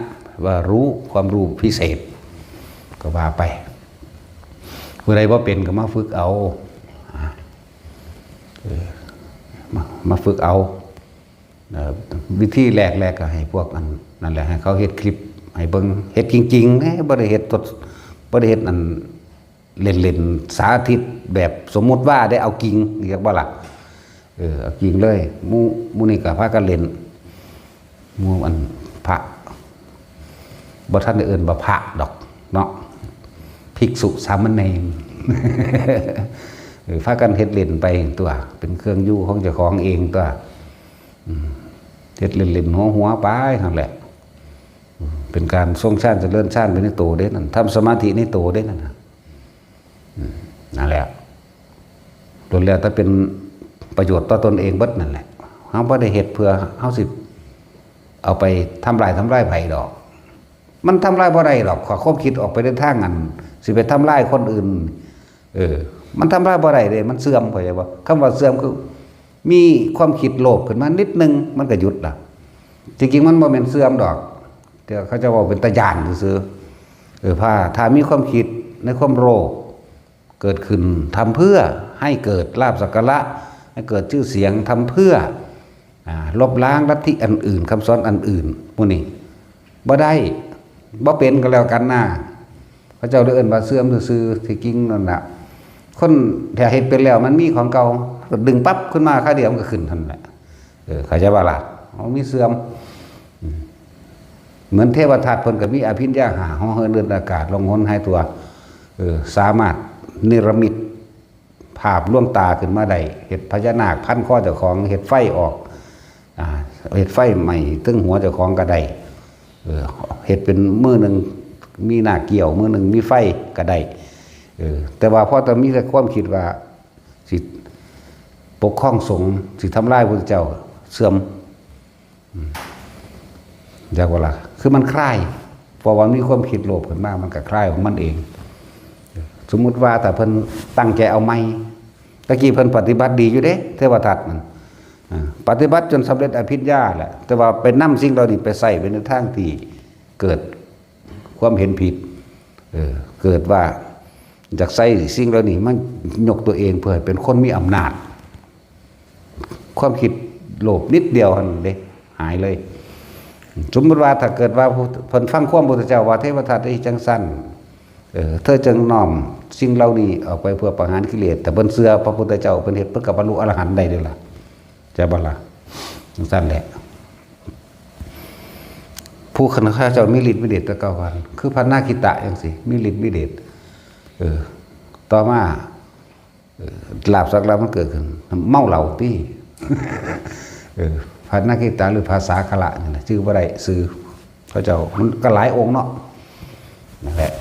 ว่ารู้ความรู้พิเศษ ก็ว่าไป ผู้ใดบ่เป็นก็มาฝึกเอา อ่า เออ มา มาฝึกเอา เอ่อ วิธีแรกๆ ก็ให้พวกอันนั่นแหละ ให้เขาเฮ็ดคลิปให้เบิ่ง เฮ็ดจริงๆ เด้ บ่ได้เฮ็ดทด บ่ได้เฮ็ดอันเล่นๆ สาธิตแบบสมมุติว่าได้เอาจริง เรียกบ่ล่ะ เออ เอาจริงเลย หมู่ หมู่นี่ก็พากันเล่น หมู่อันพระ บ่ทันได้เอิ้นว่าพระดอกเนาะ ภิกษุสามเณร เออ พากันเฮ็ดเล่นไปตัว เป็นเครื่องอยู่ของเจ้าของเองตัว อืม เฮ็ดเล่นๆ หัวๆ ไปหั่นแหละ อืม เป็นการทรงฌานเจริญฌานไปในตัวเด้นั่น ทำสมาธิในตัวเด้นั่นน่ะ อืม นั่นแหละ ล้วนแล้วแต่เป็นประโยชน์ต่อตนเองเบิดนั่นแหละ เฮาบ่ได้เฮ็ดเพื่อเฮาสิเอาไปทำลาย ทำลายไผดอก มันทำลายบ่ได้ดอก ข้อความคิดออกไปในทางอัน สิไปทำลายคนอื่น เออ มันทำลายบ่ได้เด้ มันเสื่อม เข้าใจบ่ คำว่าเสื่อมคือ มีความคิดโลภขึ้นมานิดนึง มันก็หยุดละ จริงๆ มันบ่แม่นเสื่อมดอก แต่เขาเจ้าเว้าเป็นตาย้านซื่อๆ เออ ถ้า ถ้ามีความคิดในความโลภเกิดขึ้น ทำเพื่อให้เกิดลาภสักการะ ให้เกิดชื่อเสียง ทำเพื่อ อ่า ลบล้างลัทธิอันอื่น คำสอนอันอื่น หมู่นี้ บ่ได้ บ่เป็นก็แล้วกันนะ เขาเจ้าเลยเอิ้นว่าเสื่อมซื่อๆ ที่จริงนั่นน่ะ คนถ้าเฮ็ดเป็นแล้วมันมีของเก่า ก็ดึงปั๊บขึ้นมาคราวเดียวมันก็ขึ้นหั่นแหละ เออ เข้าใจบ่ล่ะ มันมีเสื่อม อืม เหมือนเทวทัตเพิ่นก็มีอภิญญาห้า เหาะเหินเดินอากาศ ล่องหนหายตัว เออ สามารถเนรมิต ภาพลวงตาขึ้นมาได้ เฮ็ดพญานาคพันคอเจ้าของ เฮ็ดไฟออก อ่า เฮ็ดไฟไหม้เทิงหัวเจ้าของก็ได้ เออ เฮ็ดเป็นมือหนึ่งมีหน้าเกี้ยว มือหนึ่งมีไฟก็ได้ เออ แต่ว่าพอแต่มีแต่ความคิดว่าสิปกครองสงฆ์ สิทำลายพระพุทธเจ้า เสื่อม อืม จักว่าล่ะ คือมันคลาย เพราะว่ามีความคิดโลภขึ้นมา มันก็คลายของมันเอง สมมุติว่าถ้าเพิ่นตั้งใจเอาใหม่ ตะกี้เพิ่นปฏิบัติดีอยู่เด้ เทวทัตนั่น อ่า ปฏิบัติจนสำเร็จอภิญญาแหละ แต่ว่าไปนำสิ่งเหล่านี้ไปใช้ไปในทางที่เกิดความเห็นผิด เออ เกิดว่าอยากใช้สิ่งเหล่านี้มายกตัวเองเพื่อให้เป็นคนมีอำนาจ ความคิดโลภนิดเดียวหั่นเด้ หายเลย สมมุติว่าถ้าเกิดว่าผู้ เพิ่นฟังความพุทธเจ้าว่า เทวทัตเอ้ย จังซั่น เออ เธอจงน้อมสิ่งเหล่านี้ออกไปเพื่อประหารกิเลส แต่เพิ่นเชื่อพระพุทธเจ้า เพิ่นเฮ็ด เพิ่นก็บรรลุอรหันต์ได้เด้ล่ะ ใช่บ่ล่ะ จังซั่นแหละ ผู้ข้าเจ้ามีฤทธิ์มีเดชแต่เก่ากัน คือพระนาคิตะจังซี่ มีฤทธิ์มีเดช เออ ต่อมา เออ ลาภสักลาภมันเกิดขึ้น เมาเหล้าติ เออ พระนาคิตะหรือพระสาคระนี่แหละ ชื่อบ่ได้ ชื่อเขาเจ้า มันก็หลายองค์เนาะ นั่นแหละ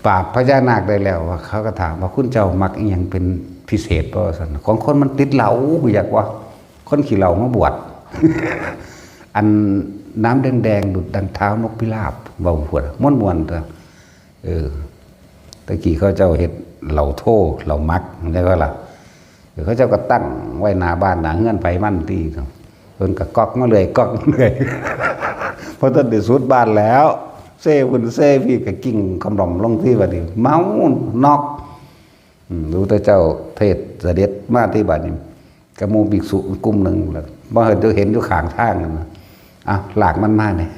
ปราบพญานาคได้แล้ว ว่าเขาก็ถามว่า คุณเจ้ามักอิหยังเป็นพิเศษบ่ ว่าซั่น ของคนมันติดเหล้า อยากว่า คนขี้เหล้ามาบวช อันน้ำแดงๆ ดุจดังเท้านกพิราบ เว้าพู้น ม่วนๆ ตัว เออ ตะกี้เขาเจ้าเฮ็ดเหล้าโท เหล้าหมัก ได้บ่ล่ะ เออ เขาเจ้าก็ตั้งไว้หน้าบ้านหน้าเฮือนไผมันติ เพิ่นก็ก๊อกมาเรื่อย ก๊อกมาเรื่อย พอท่านได้สุดบ้านแล้ว เซ่พุ้นเซ่พี้ก็กิ่งคำรอมลงที่บัดนี้ เมาน็อก อืม พระพุทธเจ้าเทศเสด็จมาที่บัดนี้ กับหมู่ภิกษุกลุ่มหนึ่ง แล้วบ่เห็น เห็นอยู่ข้างทางนั่นนะ อ่ะ ลากมันมาเนี่ย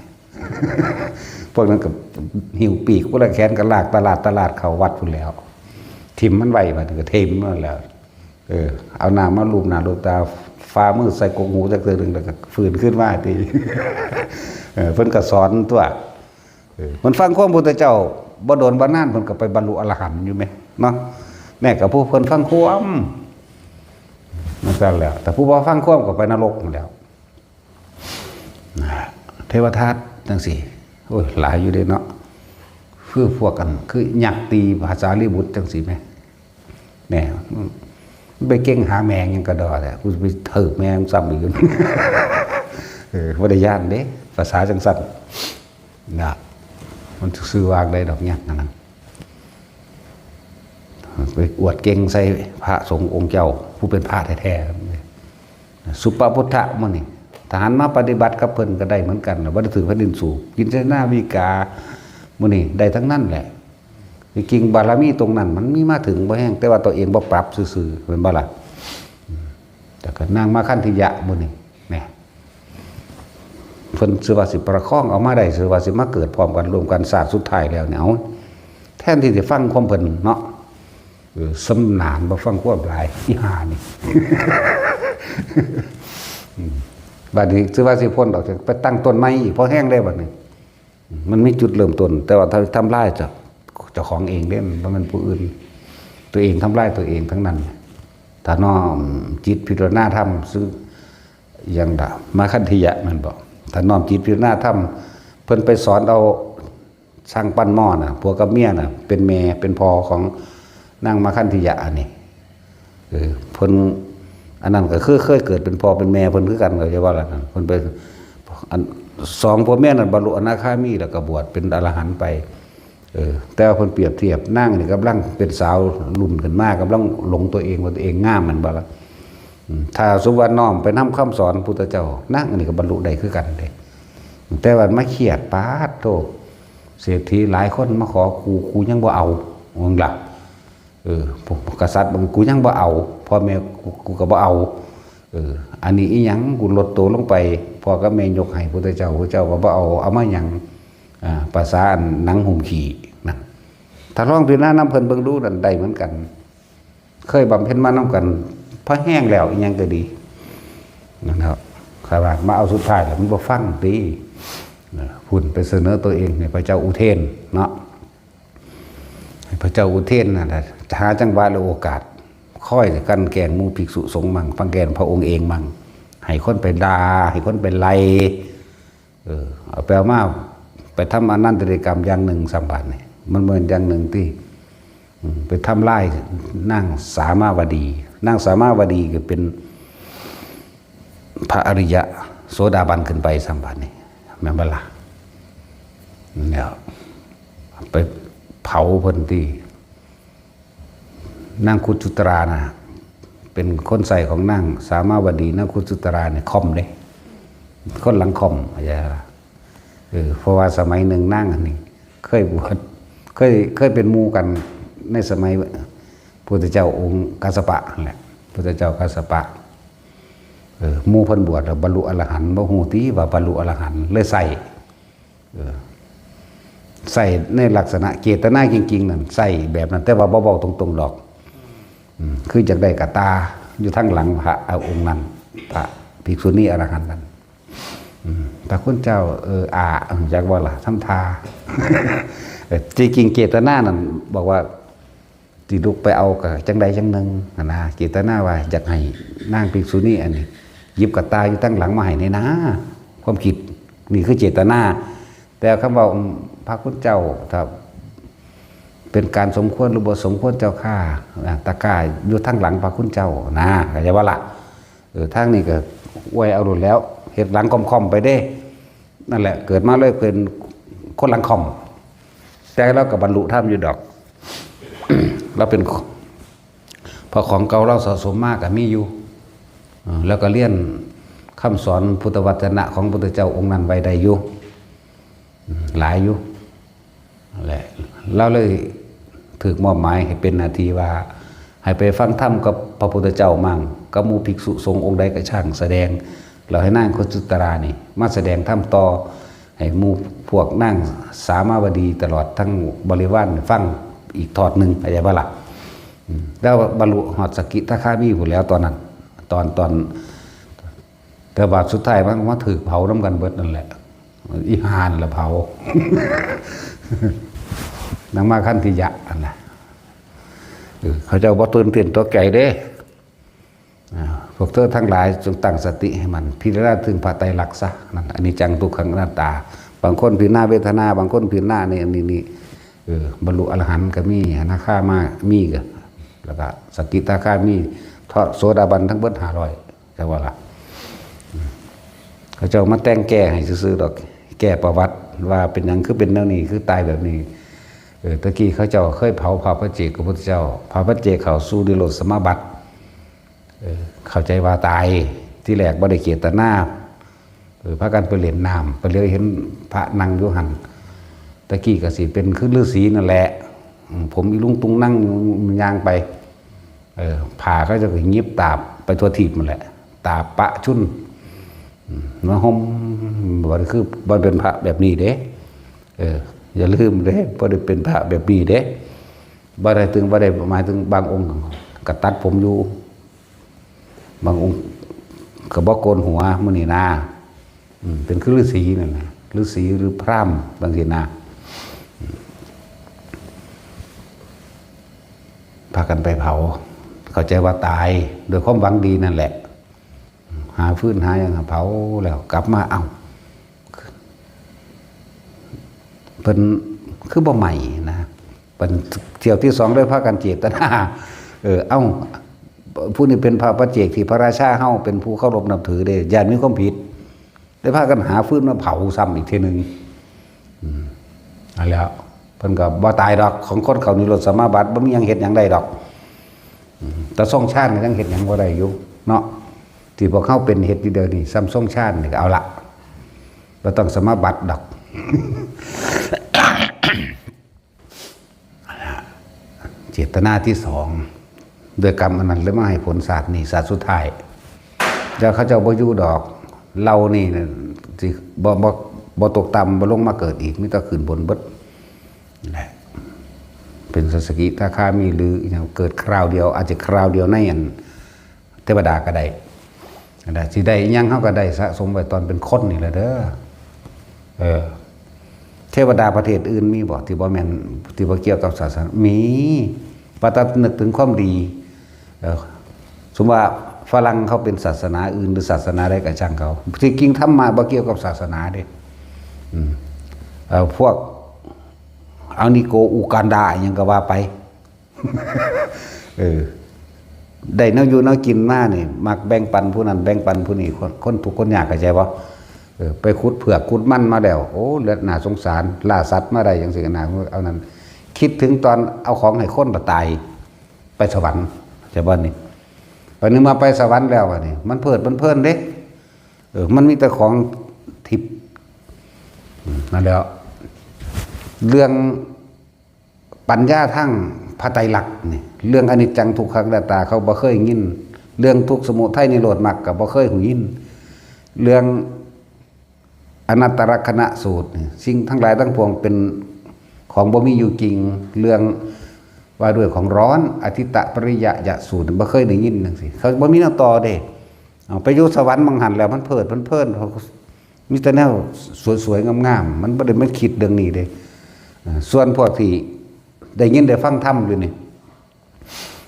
พวกนั้นก็หิ้วปีกคนละแขน ก็ลากตลาดตลาดเข้าวัดพุ้นแล้ว ถิ่มมันไว้ บัดนี้ก็ถิ่มมันแล้ว เออ เอาน้ำมาลูบหน้าลูบตา ฝ่ามือใส่กกหูจักเทื่อหนึ่ง แล้วก็ฟื้นขึ้นมาติ เออ เพิ่นก็สอนตัว เออ เพิ่นฟังความพุทธเจ้า บ่โดนบ่นาน เพิ่นก็ไปบรรลุอรหันต์อยู่แหม เนาะ แน่ ก็ผู้เพิ่นฟังความ นั่นซั่นแหละ แต่ผู้บ่ฟังความก็ไปนรกนั่นแหล้ว นะ เทวทัตจังซี่ โอ้ย หลายอยู่เด้เนาะ คือพวกกัน คือยักษ์ตีพระสารีบุตรจังซี่แหม แหม ไปเก่งหาแม่งยังกระดอแท้ กูไปเถิบแม่งซ้ำอีก เออ บ่ได้ย้านเด้ ภาษาจังซั่น นะ มันซื่อวางได้ดอกยักษ์นั่นนะ ไปอวดเก่งใส่พระสงฆ์องค์เจ้า ผู้เป็นพระแท้ๆ สุปพุทธะมื้อนี้ ทหารมาปฏิบัติกับเพิ่นก็ได้เหมือนกัน บ่ได้ถือแผ่นดินสูบ กินเสนาวิกา มื้อนี้ได้ทั้งนั้นแหละ จริงๆ บารมีตรงนั้นมันมีมาถึงบ่แฮง แต่ว่าตัวเองบ่ปรับซื่อๆ แม่นบ่ล่ะ แต่ก็นางมาคันธิยะมื้อนี้ แหม เพิ่นซื่อว่าสิประคองเอามาได้ ซื่อว่าสิมาเกิดพร้อมกันร่วมกันชาติสุดท้ายแล้วเนี่ย เอา แทนที่สิฟังความเพิ่นเนาะ เออ สำนานบ่ฟังความหลาย อีห่านี่ อืม บัดนี้ซื่อว่าสิพ้นออกจาก ไปตั้งต้นใหม่อีก พอแฮงได้บัดนี้ มันมีจุดเริ่มต้น แต่ว่าถ้าทำลายเจ้า เจ้าของเองเด้ มันบ่แม่นผู้อื่น ตัวเองทำลายตัวเองทั้งนั้น ถ้าน้อมจิตพิจารณาธรรม ซึ่ง อย่างดะ มาคันธิยะแม่นบ่ ถ้าน้อมจิตพิจารณาธรรม เพิ่นไปสอนเอาช่างปั้นหม้อน่ะ ผัวกับเมียน่ะ เป็นแม่เป็นพ่อของนางมาคันธิยะอันนี้ เออ เพิ่น อันนั้นก็คือเคยเกิดเป็นพ่อเป็นแม่เพิ่นคือกัน เข้าใจบ่ล่ะ เพิ่นไป อัน สองผัวเมียนั้นบรรลุอนาคามี แล้วก็บวชเป็นอรหันต์ไป เออ แต่ว่าเพิ่นเปรียบเทียบ นางนี่กำลังเป็นสาวรุ่นขึ้นมา กำลังหลงตัวเองว่าตัวเองงาม แม่นบ่ล่ะ อืม ถ้าสมมุติว่าน้อมไปนำคำสอนพุทธเจ้า นางอันนี้ก็บรรลุได้คือกันเด้ แต่ว่ามาเครียด ปาดโธ่ เศรษฐีหลายคนมาขอกู กูยังบ่เอา ว่าซั่นล่ะ เออ พวกกษัตริย์บาง กูยังบ่เอา พ่อแม่กู กูก็บ่เอา เออ อันนี้อีหยัง กูลดโตลงไป พ่อกับแม่ยกให้พุทธเจ้า พุทธเจ้าก็บ่เอา เอามาหยัง อ่า ภาษาอันหนังหุ้มขี้นั่น ถ้าลองพิจารณานำเพิ่นเบิ่งดูนั่นได้เหมือนกัน เคยบำเพ็ญมานำกัน พอแฮงแล้วอีหยังก็ดี นั่นครับ ขนาดมาเอาสุดท้ายแล้วมันบ่ฟังติ นะ พุ้นไปเสนอตัวเองให้พระเจ้าอุเทนเนาะ ให้พระเจ้าอุเทนนั่นแหละ หาจังหวะและโอกาส คอยกลั่นแกล้งหมู่ภิกษุสงฆ์มั่ง กลั่นแกล้งพระองค์เองมั่ง ให้คนไปด่า ให้คนไปไล่ เออ เอาไปเอามา ไปทำอนันตริยกรรมอย่างหนึ่งซ้ำบาดนี่ มันเหมือนอย่างหนึ่งที่ อืม ไปทำลายนางสามาวดี นางสามาวดีก็เป็นพระอริยะโสดาบันขึ้นไปซ้ำบาดนี่ แม่นบ่ล่ะ เนี่ย ไปเผาเพิ่นติ นางคุจุตรานะ เป็นคนใช้ของนางสามาวดี นางคุจุตราเนี่ยค่อมเด้ คนหลังค่อม เข้าใจปะ เออ เพราะว่าสมัยหนึ่งนางอันนี้ เคยบวช เคย เคยเป็นหมู่กันในสมัยพุทธเจ้าองค์กัสสปะนั่นแหละ พุทธเจ้ากัสสปะ เออ หมู่เพิ่นบวชแล้วบรรลุอรหันต์ บ่ฮู้ติว่าบรรลุอรหันต์ เลยใช้ เออ ใช้ในลักษณะเจตนาจริงๆนั่น ใช้แบบนั้น แต่ว่าบ่เว้าตรงๆดอก อืม คืออยากได้กระต่าอยู่ทางหลังพระ เอาองค์นั้น พระภิกษุณีอรหันต์นั้น อืม พระคุณเจ้า เออ อ่า จักว่าล่ะ ทำท่า เออ จริงๆเจตนานั่นบอกว่า สิลุกไปเอาก็จังใดจังหนึ่งหั้นนะ เจตนาว่าอยากให้นางภิกษุณีอันนี้ หยิบกระต่าอยู่ทางหลังมาให้แหน่นา ความคิด นี่คือเจตนา แต่คำว่า อืม พระคุณเจ้า ถ้าเป็นการสมควรหรือบ่สมควรเจ้าข้า อ่า ตะกร้าอยู่ทางหลังพระคุณเจ้านะ เข้าใจบ่ล่ะ เออ ทางนี้ก็อวยเอาโลดแล้ว เฮ็ดหลังค่อมๆไปเด้ นั่นแหละ เกิดมาเลยเป็นคนหลังค่อม แต่เราก็บรรลุธรรมอยู่ดอก เราเป็น เพราะของเก่าเราสะสมมาก็มีอยู่ เออ แล้วก็เรียนคำสอนพุทธวจนะของพุทธเจ้าองค์นั้นไว้ได้อยู่ อืม หลายอยู่ นั่นแหละ เราเลยถูกมอบหมายให้เป็นหน้าที่ว่า ให้ไปฟังธรรมกับพระพุทธเจ้ามั่ง กับหมู่ภิกษุสงฆ์องค์ใดก็ช่างแสดง แล้วให้นางคุจุตรานี่มาแสดงธรรมต่อ ให้หมู่พวกนางสามาวดีตลอดทั้งบริวารฟังอีกทอดหนึ่ง เข้าใจบ่ล่ะ อืม แล้วบรรลุฮอดสกิทาคามีพู้นแหล้วตอนนั้น ตอน ตอน แต่ว่าสุดท้ายมันมาถูกเผานำกันเบิดนั่นแหละ อีห่านั่นละเผา นางมาคันธิยะนั่นน่ะ เออ เขาเจ้าบ่ตื่นเต้นตกใจเด้ อ่า พวกเธอทั้งหลายจงตั้งสติให้มั่น พิจารณาถึงพระไตรลักษณ์ซะ นั่น อนิจจัง ทุกขัง อนัตตา บางคนพิจารณาเวทนา บางคนพิจารณานี่ อันนี้นี่ เออบรรลุอรหันต์ก็มี อนาคามามีก็ แล้วก็สกิทาคามี โสดาบันทั้งเบิดห้าร้อย จักว่าล่ะ เขาเจ้ามาแต่งแก้ให้ซื่อๆดอก แก้ประวัติว่าเป็นหยังคือเป็นแนวนี้ คือตายแบบนี้ เออ ตะกี้เขาเจ้าเคยเผาพระปัจเจกพระพุทธเจ้า พระปัจเจกเข้าสู่นิโรธสมาบัติ เออ เข้าใจว่าตาย ที่แรกบ่ได้เจตนา เออ พากันไปเล่นน้ำ ไปเหลียวเห็นพระนั่งอยู่หั่น ตะกี้ก็สิเป็นคือฤาษีนั่นแหละ อืม ผมอีลุงตุงนั่งอยู่ ย่างไป เออ ผ้าเขาเจ้าก็หยิบตาบไปทั่วทีปนั่นแหละ ตาบปะชุน อืม มาห่ม บ่ได้คือ บ่เป็นพระแบบนี้เด้ เออ อย่าลืมเด้ บ่ได้เป็นพระแบบนี้เด้ บ่ได้ถึง บ่ได้หมายถึงบางองค์ก็ตัดผมอยู่ บางองค์ก็บ่โกนหัวมื้อนี้นะ อืม เป็นคือฤาษีนั่นนะ ฤาษีหรือพราหมณ์บางทีนะ พากันไปเผา เข้าใจว่าตาย โดยความหวังดีนั่นแหละ หาฟืนหาหยังเผาแล้วกลับมา เอ้า เพิ่นคือบ่ไหม้นะ เพิ่นเที่ยวที่สองเลยพากันเจตนา เออ เอ้า ผู้นี้เป็นพระปัจเจกที่พระราชาเฮาเป็นผู้เคารพนับถือเด้ ย่านมีความผิด ได้พากันหาฟืนมาเผาซ้ำอีกเทื่อหนึ่ง อืม นั่นแหล้ว เพิ่นก็บ่ตายดอก ของคนเข้านิโรธสมาบัติ บ่มีหยังเฮ็ดหยังได้ดอก อืม แต่ทรงฌานก็ยังเฮ็ดหยังบ่ได้อยู่เนาะ ที่พวกเฮาเป็นเฮ็ดอยู่เดี๋ยวนี้ ซ้ำทรงฌานนี่ก็เอาละ บ่ต้องสมาบัติดอก เจตนาที่สอง ด้วยกรรมอันนั้นเลยมาให้ผลชาตินี้ ชาติสุดท้าย แล้วเขาเจ้าบ่อยู่ดอก เรานี่น่ะสิบ่ บ่ บ่ตกต่ำ บ่ลงมาเกิดอีก มีแต่ขึ้นบนเบิด นั่นแหละ เป็นสกิทาคามีหรืออิหยัง เกิดคราวเดียว อาจจะคราวเดียวในอัน เทวดาก็ได้ นะ สิได้อิหยังเฮาก็ได้สะสมไว้ตอนเป็นคนนี่แหละเด้อ เออ เทวดาประเทศอื่นมีบ่ ที่บ่แม่น ที่บ่เกี่ยวกับศาสนา มี ว่าแต่นึกถึงความดี เออ สมมุติว่าฝรั่งเขาเป็นศาสนาอื่น หรือศาสนาใดก็ช่างเขา ที่จริงธรรมะบ่เกี่ยวกับศาสนาเด้ อืม เอ่อ พวกอานิโกอุกันดาอิหยังก็ว่าไป เออ ได้แนวอยู่แนวกินมานี่ มักแบ่งปันผู้นั้นแบ่งปันผู้นี้ คน คนทุกข์คนยาก เข้าใจบ่ เออ ไปขุดเผือกขุดมันมาแล้ว โอ้ เลือดน่าสงสาร ล่าสัตว์มาได้จังซี่นะ เอานั้น คิดถึงตอนเอาของให้คนละตาย ไปสวรรค์ เข้าใจบ่นี่ บัดนี้มาไปสวรรค์แล้วบัดนี้ มันเพลิดมันเพลินเด้ เออ มันมีแต่ของทิพย์ อืม นั่นแหล้ว เรื่อง ปัญญาทางพระไตรลักษณ์นี่ เรื่องอนิจจังทุกขังอนัตตาเขาบ่เคยยิน เรื่องทุกข์สมุทัยนิโรธมรรคก็บ่เคยหูยิน เรื่องอนัตตลักษณะสูตรนี่ สิ่งทั้งหลายทั้งปวงเป็นของบ่มีอยู่จริง เรื่องว่าด้วยของร้อน อทิตตปริยยสูตรนี่บ่เคยได้ยินจังซี่ เขาบ่มีแนวต่อเด้ เอาไปอยู่สวรรค์หม่องหั่นแล้วมันเพลิดมันเพลิน เขามีแต่แนวสวยๆงามๆ มันบ่ได้มาคิดเรื่องนี้เด้ อ่า ส่วนพวกที่ได้ยินได้ฟังธรรมอยู่นี่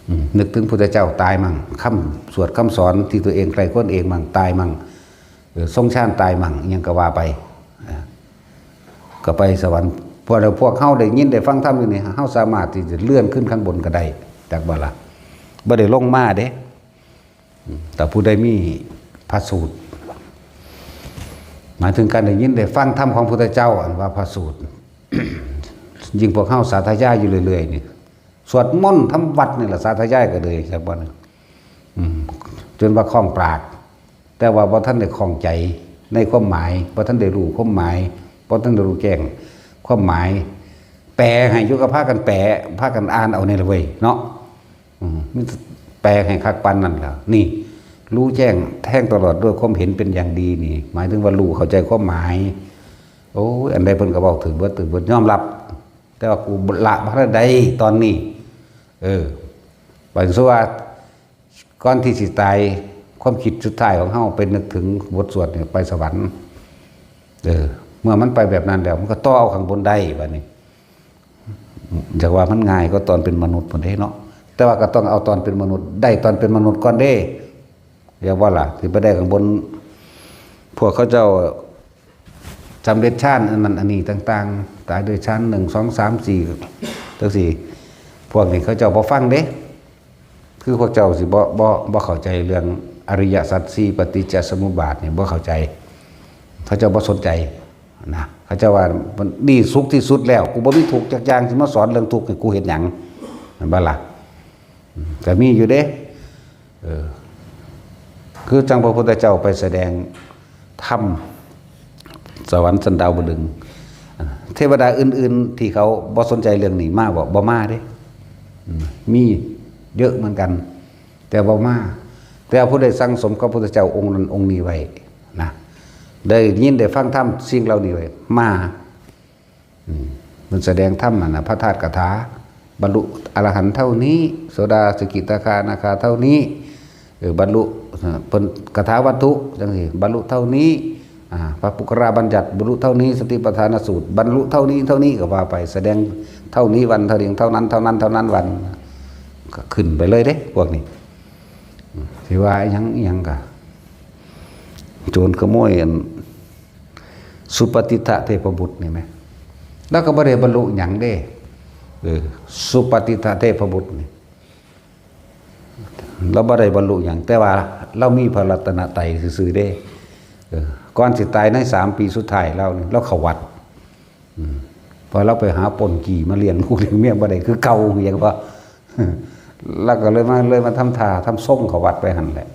อืม นึกถึงพุทธเจ้าตายมั่ง คำสวดคำสอนที่ตัวเองใคร่ครวญเองมั่ง ตายมั่ง เออ ทรงฌานตายมั่ง อิหยังก็ว่าไป อ่า ก็ไปสวรรค์ พวกเรา พวกเฮาได้ยินได้ฟังธรรมอยู่นี่ เฮาสามารถที่จะเลื่อนขึ้นข้างบนก็ได้ จักบ่ล่ะ บ่ได้ลงมาเด้ อืม แต่ผู้ใดมีพระสูตร หมายถึงการได้ยินได้ฟังธรรมของพุทธเจ้า อันว่าพระสูตร ยิ่งพวกเฮาสาธยายอยู่เรื่อยๆนี่ สวดมนต์ทำวัดนี่แหละ สาธยายก็เลย จักบ่นี่ อืม จนว่าคล่องปาก แต่ว่าบ่ทันได้คล่องใจในความหมาย บ่ทันได้รู้ความหมาย บ่ทันได้รู้แจ้งความหมาย แปลให้อยู่ก็พากันแปล พากันอ่านเอานี่แหละเว้ยเนาะ อืม มันแปลให้คักปานนั้นล่ะ นี่ รู้แจ้งแทงตลอดด้วยความเห็นเป็นอย่างดีนี่ หมายถึงว่ารู้เข้าใจความหมาย โอ้ย อันใดเพิ่นก็เว้าถืกเบิด ถืกเบิด ยอมรับ แต่ว่ากูละบ่ทันได้ตอนนี้ เออ บัดนี้ว่า ก่อนที่สิตาย ความคิดสุดท้ายของเฮาไปนึกถึงบทสวดนี่ไปสวรรค์ เออ เมื่อมันไปแบบนั้นแล้ว มันก็ต่อเอาข้างบนได้บัดนี้ อยากว่ามันง่ายก็ตอนเป็นมนุษย์พุ้นเด้เนาะ แต่ว่าก็ต้องเอาตอนเป็นมนุษย์ ได้ตอนเป็นมนุษย์ก่อนเด้ อย่าว่าล่ะ สิไปได้ข้างบน พวกเขาเจ้า สำเร็จฌานอันนั้นอันนี้ต่างๆ ตายด้วยฌานหนึ่ง สอง สาม สี่ จังซี้ พวกนี้เขาเจ้าบ่ฟังเด้ คือพวกเจ้าสิบ่บ่บ่เข้าใจเรื่องอริยสัจสี่ ปฏิจจสมุปบาทนี่บ่เข้าใจ เขาเจ้าบ่สนใจนะ เขาเจ้าว่ามันนี่สุขที่สุดแล้ว กูบ่มีทุกข์จักอย่าง สิมาสอนเรื่องทุกข์ให้กูเฮ็ดหยัง แม่นบ่ล่ะ อืม ก็มีอยู่เด้ เออ คือจั่งพระพุทธเจ้าไปแสดงธรรมสวรรค์ชั้นดาวดึงส์ เทวดาอื่นๆที่เขาบ่สนใจเรื่องนี้มาบ่ บ่มาเด้ อืม มีเยอะเหมือนกัน แต่บ่มา แต่ผู้ใดสั่งสมกับพระพุทธเจ้าองค์นั้นองค์นี้ไว้นะ ได้ยินได้ฟังธรรมสิ่งเหล่านี้ไว้ มา อืม มันแสดงธรรมอะนะ พระธาตุคาถา บรรลุอรหันต์เท่านี้ โสดาสกิทาคานาคาเท่านี้ เออ บรรลุ เอ่อ เพิ่นคาถาวัตถุจังซี่ บรรลุเท่านี้ อ่า พระปุคคราบัญญัติ บรรลุเท่านี้ สติปัฏฐานสูตร บรรลุเท่านี้ เท่านี้ก็ว่าไป แสดงเท่านี้วัน เท่านี้ เท่านั้น เท่านั้น เท่านั้นวัน ก็ขึ้นไปเลยเด้ พวกนี้ อืม สิว่าอิหยังอิหยังกะ โจรขโมยอัน สุปฏิทะเทพบุตรนี่แหม แล้วก็บ่ได้บรรลุหยังเด้ เออ สุปฏิทะเทพบุตรนี่ เราบ่ได้บรรลุหยัง แต่ว่าเรามีพระรัตนตรัยซื่อๆเด้ เออ ก่อนสิตายในสามปีสุดท้ายเรานี่ เราเข้าวัด อืม พอเราไปหาปล้นจี้มาเลี้ยงลูกเลี้ยงเมียบ่ได้คือเก่า อย่างว่า แล้วก็เลยมา เลยมาทำท่าทำทรงเข้าวัดไปหั่นแหละ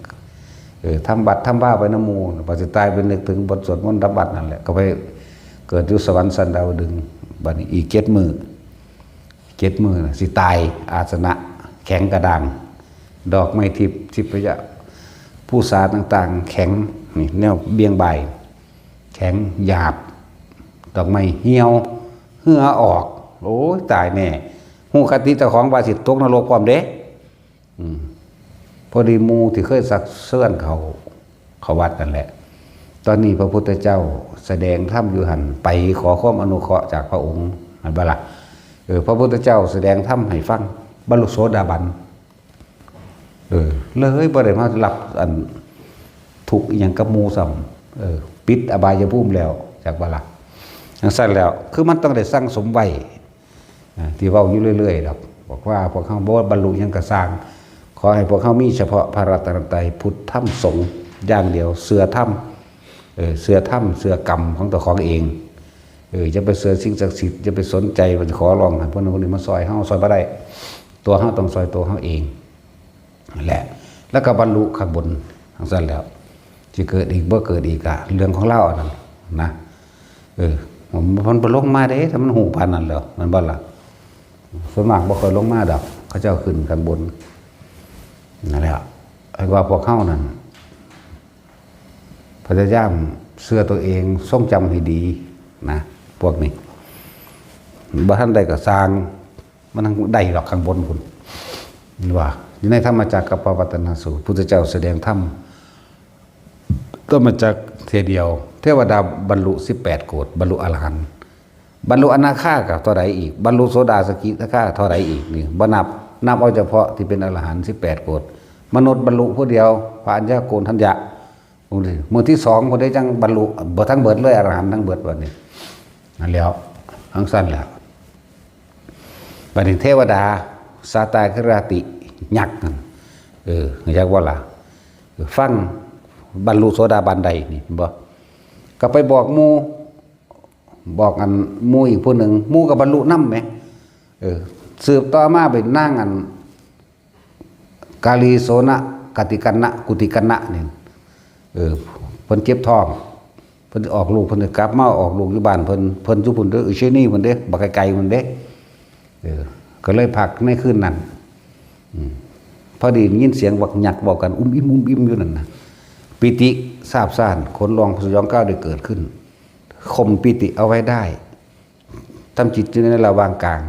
เออ ทำวัดทำวาไปนำหมู่ พอสิตายไปนึกถึงบทสวดมนต์ทำวัดนั่นแหละ ก็ไปเกิดอยู่สวรรค์ชั้นดาวดึงส์ บัดนี้อีกเจ็ดมื้อ เจ็ดมื้อน่ะสิตาย อาสนะแข็งกระด้าง ดอกไม้ทิพย์ ทิพยภูษาต่างๆ แข็ง นี่แนวเบี่ยงบ่าย แข็งหยาบ ดอกไม้เหี่ยว เหงื่อออก โอ้ย ตายแน่ ฮู้คติเจ้าของว่าสิตกนรกพร้อมเด้ อืม พอดีหมู่ที่เคยซักเซิ้นเขา เขาวัดนั่นแหละ ตอนนี้พระพุทธเจ้าแสดงธรรมอยู่หั่น ไปขอความอนุเคราะห์จากพระองค์ แม่นบ่ล่ะ เออ พระพุทธเจ้าแสดงธรรมให้ฟัง บรรลุโสดาบัน เออ เลยบ่ได้มารับอันทุกข์อิหยังกับหมู่ซ้ำ เออ ปิดอบายภูมิแล้ว จักบ่ล่ะ จั่งซั้นแล้ว คือมันต้องได้สั่งสมไว้ อ่า ที่เว้าอยู่เรื่อยๆดอก บอกว่าพวกเฮาบ่บรรลุหยังก็ซ่าง ขอให้พวกเฮามีเฉพาะพระรัตนตรัย พุทธธรรมสงฆ์อย่างเดียว เชื่อธรรม เออ เชื่อธรรม เชื่อกรรมของเจ้าของเอง เออ อย่าไปเชื่อสิ่งศักดิ์สิทธิ์ อย่าไปสนใจว่าจะขอร้องให้พวกนั้นพวกนี้มาซ่อยเฮา ซ่อยบ่ได้ ตัวเฮาต้องซ่อยตัวเฮาเอง นั่นแหละ แล้วก็บรรลุข้างบน จั่งซั้นแล้ว สิเกิดอีกบ่เกิดอีกก็เรื่องของลาวอันนั้นนะ เออ มัน มันบ่ลงมาเด้ ถ้ามันฮู้ปานนั้นแล้ว แม่นบ่ล่ะ ส่วนมากบ่ค่อยลงมาดอก เขาเจ้าขึ้นข้างบน นั่นแหละ ให้ว่าพวกเฮานั่น พยายามเชื่อตัวเอง ทรงจำให้ดีนะ พวกนี้ บ่ทันได้ก็ซ่าง มันได้ดอกข้างบนพุ้น ว่าอยู่ในธรรมจักรกัปปวัตตนสูตร พุทธเจ้าแสดงธรรม ธรรมจักรเทื่อเดียว เทวดาบรรลุสิบแปดโกฏ บรรลุอรหันต์ บรรลุอนาคาก็เท่าใดอีก บรรลุโสดาสกิทาคาเท่าใดอีก นี่บ่นับ นับเอาเฉพาะที่เป็นอรหันต์สิบแปดโกฏ มนุษย์บรรลุผู้เดียว พระอัญญาโกณฑัญญะ มื้อที่สองพุ้นเด้จั่งบรรลุ บ่ทั้งเบิดเลย อรหันต์ทั้งเบิดบัดนี้ นั่นแหล้ว จั่งซั้นแหละ บัดนี้เทวดา สาตาคราติ ยักษ์นั่น เออ รู้จักบ่ล่ะ ฟัง บรรลุโสดาบันได้นี่ เห็นบ่ ก็ไปบอกหมู่ บอกอันหมู่อีกผู้หนึ่ง หมู่ก็บรรลุนำแหม เออ สืบต่อมาเป็นนางอัน กาลีโสนะ กติกัณณะ กุติกัณณะนี่ เออ เพิ่นเจ็บท้อง เพิ่นออกลูก เพิ่นก็กลับมาออกลูกอยู่บ้านเพิ่น เพิ่นอยู่พุ้นเด้อ อุเชนีพุ้นเด้ บักไกลๆพุ้นเด้ เออ ก็เลยพักในคืนนั้น อืม พอดียินเสียงบักยักษ์เว้ากัน อุ้มอิ่ม อุ้มอิ่มอยู่นั่นนะ ปีติซาบซ่าน ขนลุกสยองกล้าวได้เกิดขึ้น ข่มปีติเอาไว้ได้ ทำจิตอยู่ในระหว่างกลาง